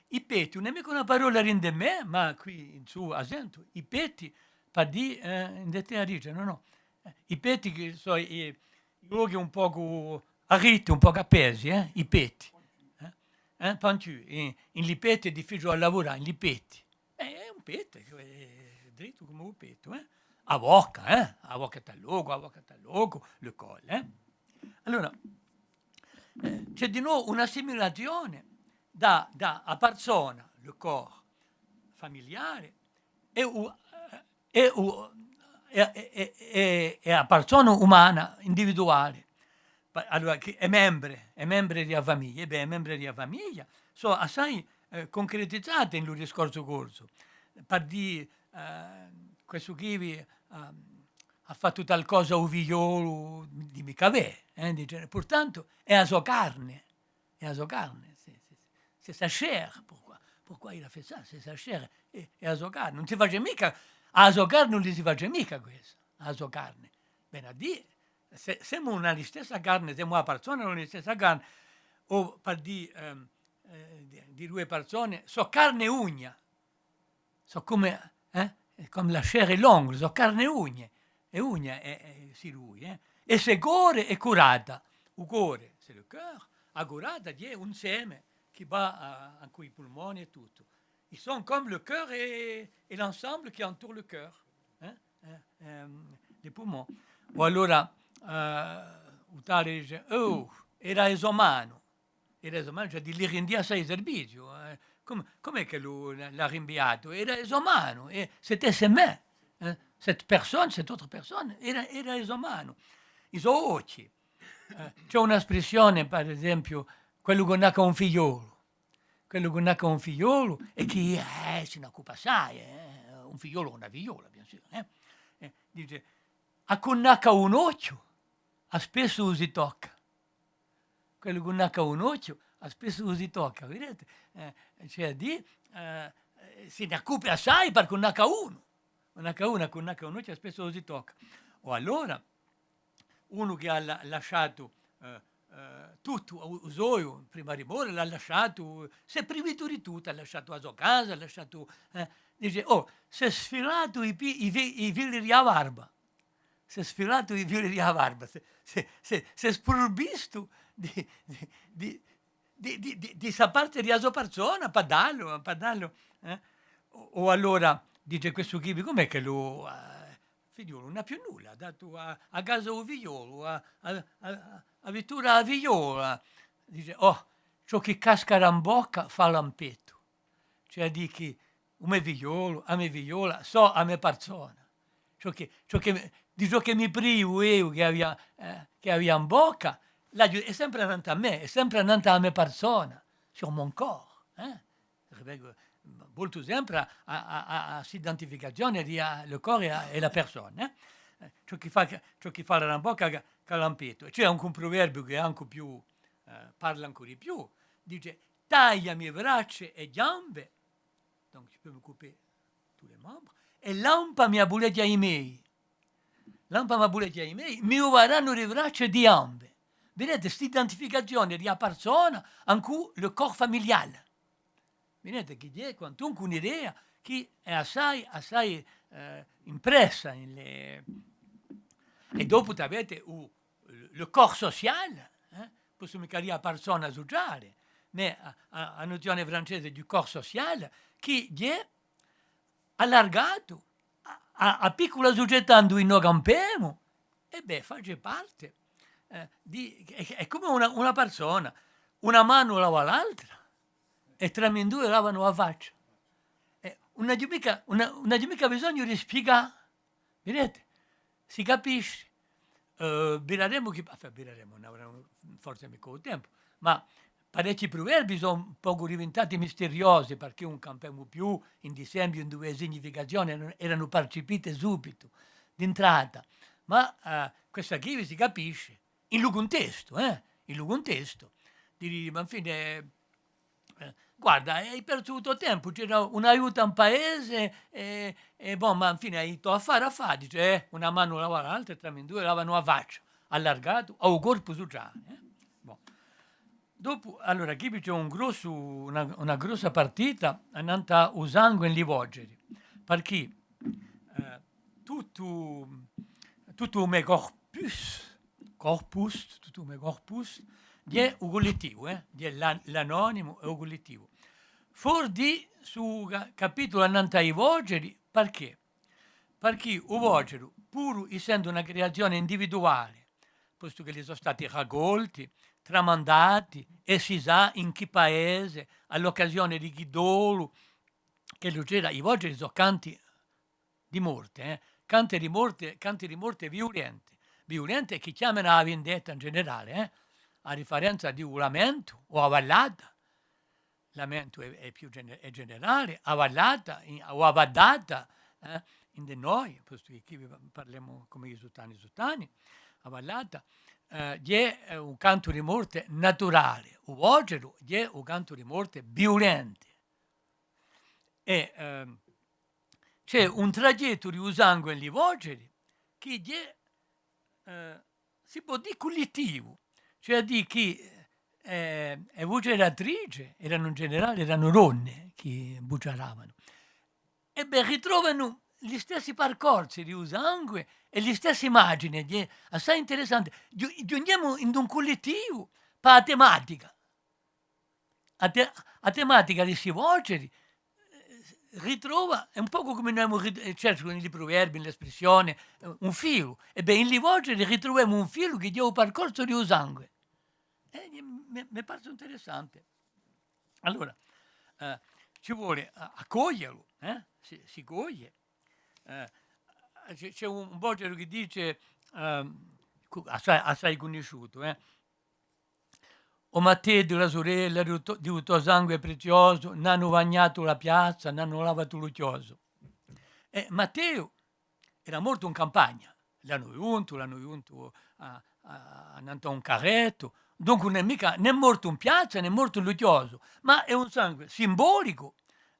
I petti, ùn hè micca una parolla d'ind'è mè, ma quì in sù a sentu, i petti, pà dì, eh, ind'è tè a dice, nò, nò. Eh, i petti chì sò i, i lochi un pocu arritti, un pocu appesi, eh, i petti. Eh? Eh, pentu, in, in li petti hè difficiule à lavurà, in li petti. Eh, hè un pettu, hè drittu cum'è un pettu, eh? A bocca, eh? A bocca à tal locu, a bocca à tal locu, le col, eh? Allora, eh, ci hè di novu un'assimilazione da, da a persona, le corps, familiare, è u, è u, è, è, è, è a persona umana, individuale. Pa-, allora, chì hè membre, hè membre di a famiglia, è bè, hè membre di a famiglia, sò assai, eh, cuncretizate in lu discorsu corsu. Pà dì, eh, questu quì, ehm, hà fattu tal cosa à u figliolu, dì micca bè, eh, dice, purtantu hè a so carne, hè a so carne, c'est, c'est, c'est sa chair, pourquoi, pourquoi il a fait ça, c'est sa chair, hè, hè a so carne, ùn si face micca, à a so carne ùn li si face micca questu, à a so carne. Vene à dì, sè, semu una listessa carne, semu una persona, una listessa carne, o pà dì, ehm, eh, di, di duie persone, sò carne è ugna, sò cum'è, eh? Comme la chair et l'ongle, sò carne è ugne, è ugna, è, è, sì, dui, eh? È sè core è curata, u core, c'est le cœur, a curata, hè un seme chì và à, à cù i pulmoni è tuttu. Ils sont comme le cœur et, et l'ensemble qui entoure le cœur, hein? Eh, ehm, les poumons. O allora, eh, u tale dice, oh, era e so manu. Era e so manu, cioè, di li rindi assai serviziu, eh. Cume, cume hè ch'ellu l'hà, l'hà rinviatu? Era e so manu, eh, c'était ses mains, eh. Cette personne, cette autre personne, era, era e so manu. I so ochji. Eh, ci hè una spressione, per esempiu, quellu chì ùn hà cà un figliolu. Quellu chì ùn hà cà un figliolu è chì, eh, si n'occupa assai, eh, un figliolu o una figliola, bien sûr, eh. Eh, dice, à chì ùn hà cà un ochju, à spessu u si tocca. Quellu chì ùn hà cà un ochju, à spessu u si tocca, videte? Eh, cioè à dì, eh, si n'occupa assai perchè ùn hà cà unu. Ùn hà cà unu, à chì ùn hà cà un ochju, à spessu u si tocca. O allora, unu chì hà la-, lasciatu, eh, eh, tuttu u, u soiu, prima di more, l'hà lasciatu, s'hè privitu di tuttu, hà lasciatu a so casa, hà lasciatu, eh, dice, oh, s'hè sfilatu i pi-, i fi-, i fili di a barba. S'hè sfilatu i fili di a barba, s'hè, s'hè, s'hè, s'hè spurbistu di, di, di, di, di, di sta parte di a so persona, pà dallu, pà dallu, eh? O, o allora, dice questu quì, cume hè ch'ellu, eh, figliolu ùn hà più nulla, hà datu a, a casa à u figliolu, a, a, a, a vittura à a figliola. Dice, oh, ciò chì casca da in bocca fà lampettu. Cioè à dì chì u me figliolu, a me figliola, sò a me parsona. Ciò chì, ciò chì mi, di ciò chì mi privu eiu chì avia, eh, chì avia in bocca, l'aghju, hè sempre annant'à mè, hè sempre annant'à a me parsona, sur mon corps, eh? Ripetu, voltu sempre à, à, à, à, à st'identificazione di, ah, le corps et la, et la personne, eh? Eh, ciò chì fà, ciò chì fà da in bocca cà, cà lampettu. È ci hè ancu un pruverbiu chì hè ancu più, eh, parla ancu di più, dice, tagliami braccia è gambe, donc tu peux me couper tous les membres, è lampami à buleghjà i mei. Lampami à buleghjà i mei, mi uvaranu di braccia è di gambe. Videte, st'identificazione di a parsona incù le corps familial. Videte chì hè quantunque un'idea chì hè assai, assai, eh, impressa in le, è dopu t'avete u, le corps social, eh? Possu micca dì a parsona suciale, ma a, a, a nuzione francese di corps social, chì hè allargatu à, à, à piccula sucietà induve no campemu, è bè, face parte, eh, di, hè, hè cum'è una, una parsona, una manu lava l'altra, è tramindue lavanu a faccia. Eh, ùn aghju micca, ùn, ùn aghju micca bisognu di spiegà. Videte? Si capisce. Eh, vidaremu chì, enfin, vidaremu, ùn avaremu forse micca u tempu, ma parechji pruverbii sò un pocu diventati misteriosi, parchì ùn campemu più in Dicembriu, induve e significazioni eranu, eranu parcipite subitu, d'intrata. Ma, eh, questa quì si capisce, in lu cuntestu, eh? In lu cuntestu. Di dì, ma infine, eh, guarda, hai persu u to tempu, c'era un aiutu in paese, è, è bon, ma infine hai u to affare à fà, dice, eh, una manu lava l'altra, è tramindue lavanu a faccia, allargatu à u corpu suciale, eh. Bon. Dopu, allora, quì ci hè un grossu, una, una grossa partita annant'à u sangue in li voceri, parchì, eh, tuttu, tuttu u me corpus, corpus, tuttu u me corpus, hè u cullettivu, eh? Hè l'an-, l'anonimu è u cullettivu. Fora di stu ca-, capitulu annant'à i voceri, parchì? Parchì u voceru, puru essendu una creazione individuale, postu ch'elli sò stati raccolti, tramandati, è si sà in chì paese, à l'occasione di chì dolu, ch'ellu c'era, i voceri sò canti di morte, eh? Canti di morte, canti di morte viulenti, viulenti è chì chjamanu à a vindetta in generale, eh? À differenza di u lamentu o a ballata, lamentu hè, hè più gene-, hè generale, a ballata, in, o a baddata, eh, ind'è noi, postu chì quì parlemu cum'è i suttani suttani, a ballata, eh, hè, eh, un cantu di morte naturale, u voceru hè un cantu di morte viulente. È, ehm, ci hè un traghjettu di u sangue in li voceri chì hè, eh, si pò dì cullettivu, cioè à dì chì, eh, e vuceratrici eranu in generale, eranu donne chì vuceravanu. È bè, ritrovanu li stessi parcorsi di u sangue è li stessi imagini, hè assai interessante. Ghju-, ghjunghjemu in un cullettivu pà a tematica. A te-, a tematica di sti voceri, eh, ritrova, hè un pocu cum'è noi emu rit-, eh, certu, in li pruverbii, in l'espressione, eh, un filu. È bè, in li voceri ritruvemu un filu chì hè u parcorsu di u sangue. Eh, mi, mi, mi pare interessante. Allora, eh, ci vole à, à coglielu, eh? Si, si coglie. Eh, ci, ci hè un, un voceru chì dice, ehm, cu-, assai, assai cunnisciutu, eh? O Matteu di la surella, di u to, di u to sangue preziosu, n'anu bagnatu la piazza, n'anu lavatu lu chjosu. È Matteu era mortu in campagna, l'anu ghjuntu, l'anu ghjuntu à, à, annant'à un carrettu, dunque ùn hè micca nè mortu in piazza nè mortu in lu chjosu, ma hè un sangue simbolicu,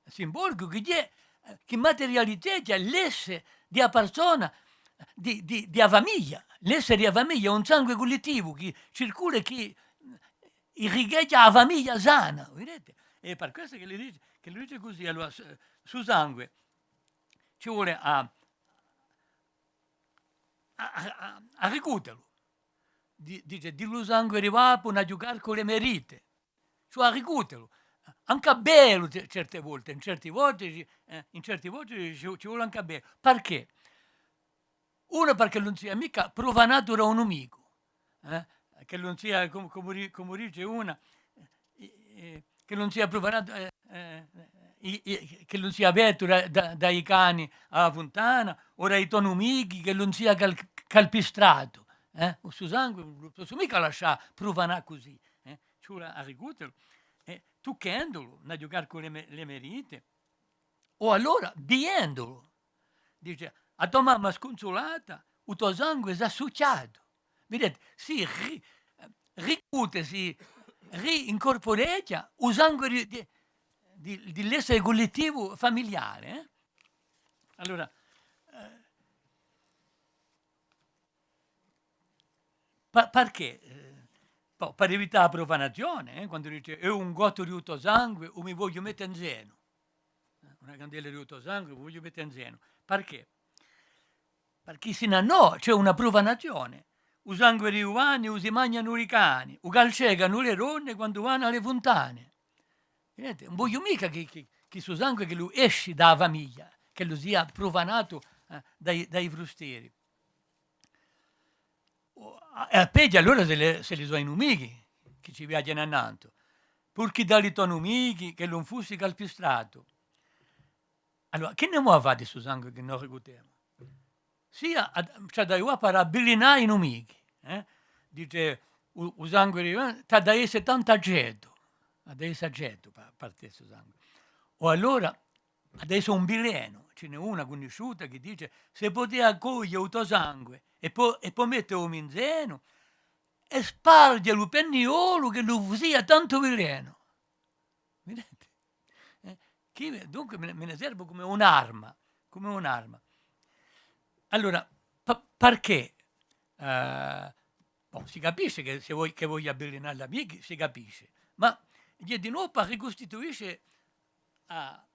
simbolicu chì hè, eh, chì materializeghja l'esse di a parsona, di, di, di a famiglia, l'esse di a famiglia, un sangue cullettivu chì circula è chì irrighegghja a famiglia sana, videte? È per questu ch'ellu dice, ch'ellu dice cusì, allora, s-, stu sangue ci vole à, à, à, à, à ricutelu. Di-, dice, di lu sangue di babbu n'aghju carcu le me rite. Ci vole à ricutelu. Ancu à bellu ce-, certe volte, in certi volte ci, eh, in certi volte ci, ci vole ancu à bellu. Perchè? Una, parchì ùn sia micca prufanatu da un nimicu, eh? Ch'ellu ùn sia, cum-, cumu di-, cumu dice una, eh, eh, ch'ellu ùn sia prufanatu, eh, eh, i-, i-, ch'ellu ùn sia apertu da, da, da i cani à a funtana, o da i to nimichi, ch'ellu ùn sia cal-, calpistratu, eh? U so sangue, ùn lu possu micca lascià prufanà cusì, eh? Ci vole à ricutelu, eh, tucchendulu, n'aghju carcu le me-, le merite, o allora biendulu. Dice, a to mamma scunsulata, u to sangue s'hà succhiatu. Videte? Si ri-, ricute, si riincorporeghja u sangue di, di, di, di l'essere cullettivu familiare, eh? Allora, eh, Pa-, parchì? Eh, po-, per evità a prufanazione, eh, quandu dice, "Eiu un gottu di u to sangue, u mi vogliu mette in senu." Eh, una candela di u to sangue, u vogliu mette in senu. Parchì? Parchì sinnò ci hè una prufanazione. U sangue di i ghjuvani u si manghjanu li cani, u calcecanu le donne quandu vanu à le funtane. Videte? Ùn vogliu micca chì, chì, chì stu sangue ch'ellu esci da a famiglia, ch'ellu sia prufanatu, eh, da i, da i frusteri. O, è à peghju allora s'elli, s'elli sò i numichi chì ci viaghjanu annantu. Purchì da li to numichi ch'ellu ùn fussi calpistratu. Allora, chì n'emu à fà di stu sangue chì no ricutemu? Sia à, ci hà da aiutà per avvilinà i numichi, eh? Dice, u, u sangue di, eh, t'hà da esse tantu acetu, hà da esse acetu pa-, per tè stu sangue. O allora, hà da esse un vilenu, ci n'hè una cunnisciuta chì dice, "S'è pò tè accoglie u to sangue è po, è po mette u minzenu, è sparghje lu penniolu ch'ellu sia tantu vilenu." Videte? Eh, chì, dunque, mi ne, mi ne servu cum'è un'arma, cum'è un'arma. Allora, pa-, parchì, eh, bon, si capisce chì s'è voi, chì vogliu avvilinà l'amichi, si capisce, ma hè dinò per ricustituisce a,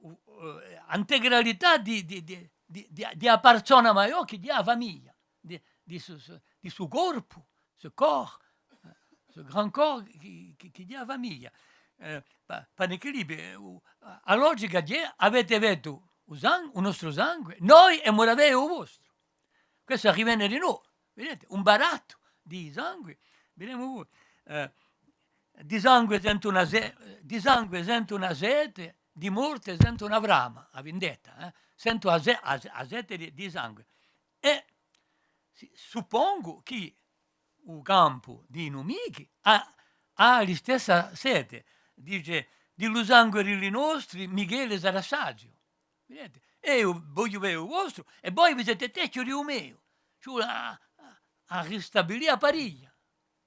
u-, eh, a integralità di, di, di, di, di, di a parsona maiò chì hè a famiglia, di, di su, su, di su corpu, su corps, eh, su grand corps chì, chì, chì hè a famiglia. Eh, pa-, per l'equilibriu, eh, u-, a logica hè, avete avutu u sang-, u nostru sangue, noi emu da avè u vostru. Questu rivene dinò, videte? Un barattu di sangue. Videmu, eh, di sangue sentu una se-, di sangue sentu una sete, di morte sentu una brama, a vindetta, eh? Sentu a se-, a se-, a sete di, di sangue. È si-, suppongu chì u campu di i numichi hà, hà a listessa sete, dice, di lu sangue di li nostri, Michele sarà saziu. Videte? È eiu vogliu bè u vostru, è voi vi sete techju di u meiu. Ci vole à, à, à ristabilì a pariglia.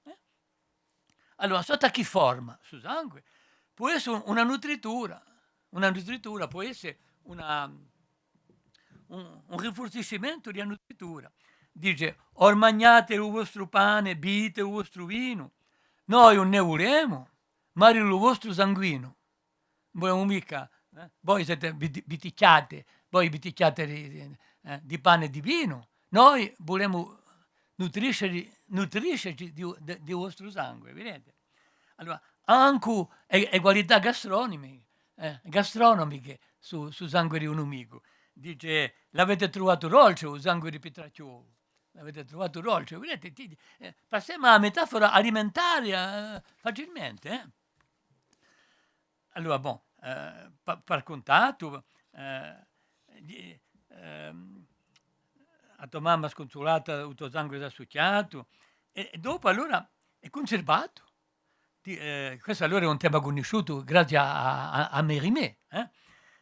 Eh? Allora, sottu à chì forma? Stu sangue pò esse un-, una nutritura. Una nutritura pò esse una, un, un rinfurziscimentu di a nutritura. Dice, "Or magnate u vostru pane, bite u vostru vinu, noi ùn ne vulemu, ma di lu vostru sanguinu." Ùn vulemu micca, eh? Voi sete viti-, viticchiate, voi viticchiate di, di, eh, di pane è di vinu. Noi vulemu nutrisceci, nutrisceci di, di, di u vostru sangue, videte? Allora, ancu e, e qualità gastronomiche, eh, gastronomiche, su, su sangue di un numicu. Dice, "L'avete truvatu dolce u sangue di Pitracciolu?" L'avete truvatu dolce? Videte, ti, eh, passemu à a metafora alimentare, eh, facilmente, eh? Allora, bon, eh, pa-, par cuntattu, eh, di-, ehm, a to mamma scunsulata, u to sangue s'hà succhiatu, è, è dopu allora hè cunservatu. Di-, eh, questu allora hè un tema cunnisciutu grazie à, à, à Mérimée, eh?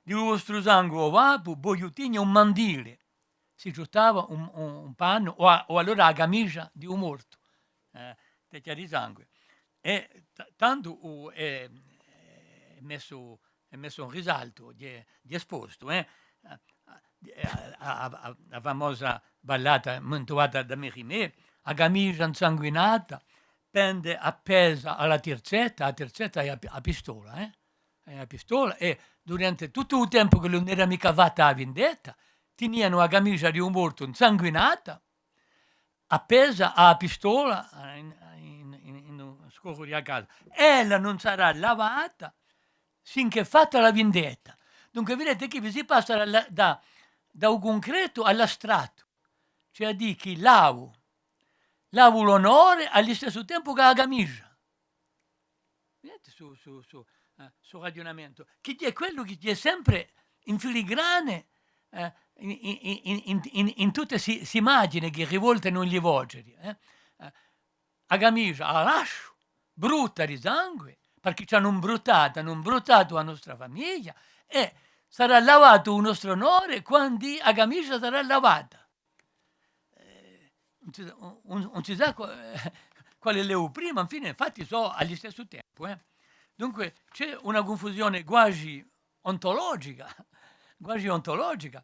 Di u vostru sangue, o babbu, vogliu tigne un mandile. Si ghjuttava un, un, un pannu, o a-, o allora a camisgia di u mortu, eh, techja di sangue. È ta-, tandu u, hè, hè messu, hè messu in risaltu, hè, hè espostu, eh. A, a, a, a, a famosa ballata mintuvata da Mérimée, a camisgia insanguinata, pende appesa à a tirzetta, a tirzetta hè a pi-, a pistola, eh. Hè a pistola, è durante tuttu u tempu chì ùn era micca fatta a vindetta, tinianu a camisgia di u mortu insanguinata, appesa à a pistola, eh, in, in, in, in u scorru di a casa. Ella ùn sarà lavata sinchè fatta a vindetta. Dunque, videte chì si passa da, da, da u cuncretu à l'astrattu. ci hè à dì chì lavu, lavu l'onore à listessu tempu chè a camisgia. Videte stu, stu, stu, eh, stu ragiunamentu, chì hè quellu chì hè sempre in filigrana, eh, in, in tutte sti, sti imagini chì rivoltanu i voceri, eh. Eh, a camisgia a lasciu, brutta di sangue, perchè ci anu imbruttatu, anu imbruttatu a nostra famiglia, è sarà lavatu u nostru onore quandu a camisgia sarà lavata. Eh, ùn si, ùn, ùn si sà qua-, quale hè u primu, infine, infatti sò à listessu tempu, eh. Dunque, ci hè una cunfusione quasi ontologica, quasi ontologica,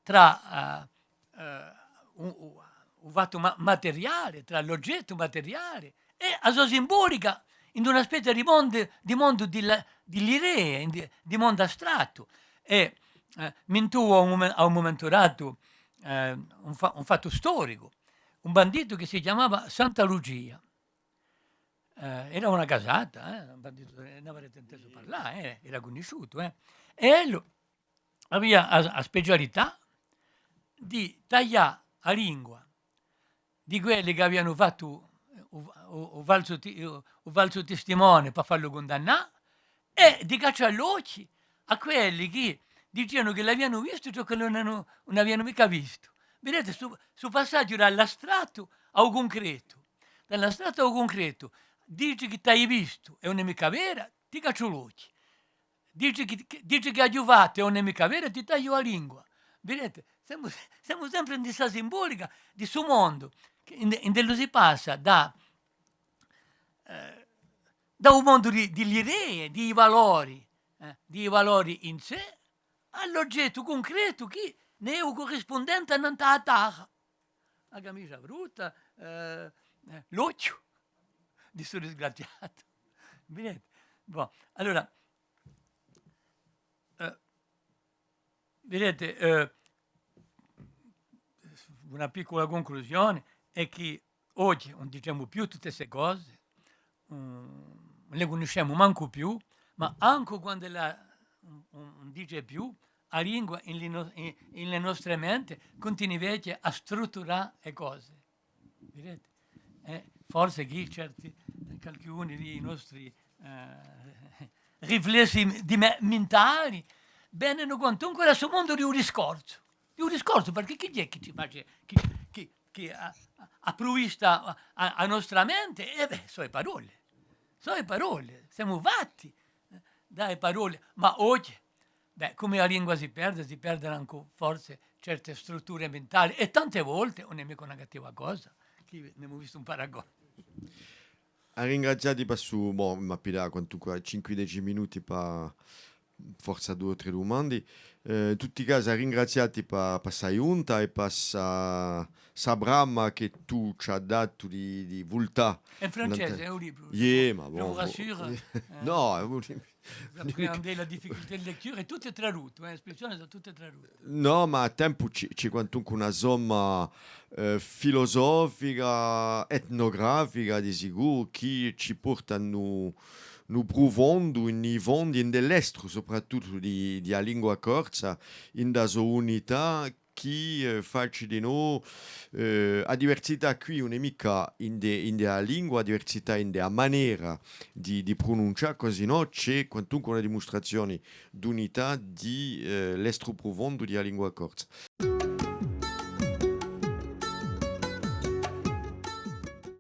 trà, eh, eh, u, u, u fattu ma-, materiale, trà l'ogettu materiale è a so simbolica in una spezia di mondu, di mondu di la, di l'idee, in di, di mondu astrattu. È, eh, mi intruvu à un mumen-, à un mumentu datu, eh, un fa-, un fattu storicu. Un banditu chì si chjamava Santa Lucia. Eh, era una casata, eh, un banditu, eh, n'avarete intesu parlà, eh, era cunnisciutu, eh. È ellu avia a, a specialità di taglià a lingua di quelli chì avianu fattu u, u, u falsu ti-, u, u falsu tistimone per fallu cundannà, è di caccià l'ochji à quelli chì dicianu chì l'avianu vistu ciò ch'elli ùn, ùn avianu micca vistu. Videte, stu, stu passaghju da l'astrattu à u cuncretu. Da l'astrattu à u cuncretu. Dici chì t'hai vistu è ùn hè micca vera, ti cacciu l'ochji. Dici chì, chì, dici chì aghju fattu è ùn hè micca vera, ti tagliu a lingua. Videte? Semu, semu sempre in sta simbolica di stu mondu, chì in, ind'ellu si passa da, eh, da u mondu di, di l'idee, di i valori, eh, di i valori in sè, à l'ogettu cuncretu chì ne hè u currispundente annant'à a tarra. A camisgia brutta, eh, eh, l'ochju di stu disgraziatu. Videte? Bon, allora, eh, videte, eh, una piccula cunclusione hè chì oghje ùn dicemu più tutte ste cose, ùn, ùn le cunniscemu mancu più, ma ancu quand'ella ùn, ùn, ùn dice più, a lingua in li no-, in, in le nostre mente cuntinueghja à strutturà e cose. Videte? Eh, forse chì certi, qualchiduni di i nostri, eh, riflessi di me-, mintali venenu quantunque da stu mondu di u discorsu. Di u discorsu, perchè chì hè chì ci face, chì, chì, chì a, a, appruvista a, a, a nostra mente? Eh bè, sò e parolle. Sò e parolle. Semu fatti, eh, da e parolle. Ma oghje, bè, cum'è a lingua si perde, si perdenu ancu forse certe strutture mentali, è tante volte, ùn hè micca una cattiva cosa, chì n'emu vistu un paragone. À ringrazià ti per stu, bò, m'hà pigliatu quantunque cinque dece minuti per forse dui o trè dumandi. Eh, in tutti i casi, à ringrazià ti per, per sta ghjunta è per sta, sta brama chì tù ci hai datu di, di vultà. In francese, hè un libru. Iè, ma bon, je vous rassure, eh. Nò, hè un libru. Vous appréhendez la difficulté de lecture, è tuttu hè traduttu, eh, e spressione sò tutte tradutte. Nò, ma à tempu ci, ci hè quantunque una somma, eh, filusofica, etnugrafica, di sicuru, chì ci porta in u, in u prufondu, in i fondi, ind'è l'estru, soprattuttu di, di a lingua corsa, ind'a so unità, chì, eh, faci di noi, eh, a diversità quì ùn hè micca ind'è, ind'è a lingua, a diversità ind'è a manera di, di prununcià, quasi nò, ci hè quantunque una dimustrazioni d'unità di, eh, l'estru prufondu di a lingua corsa.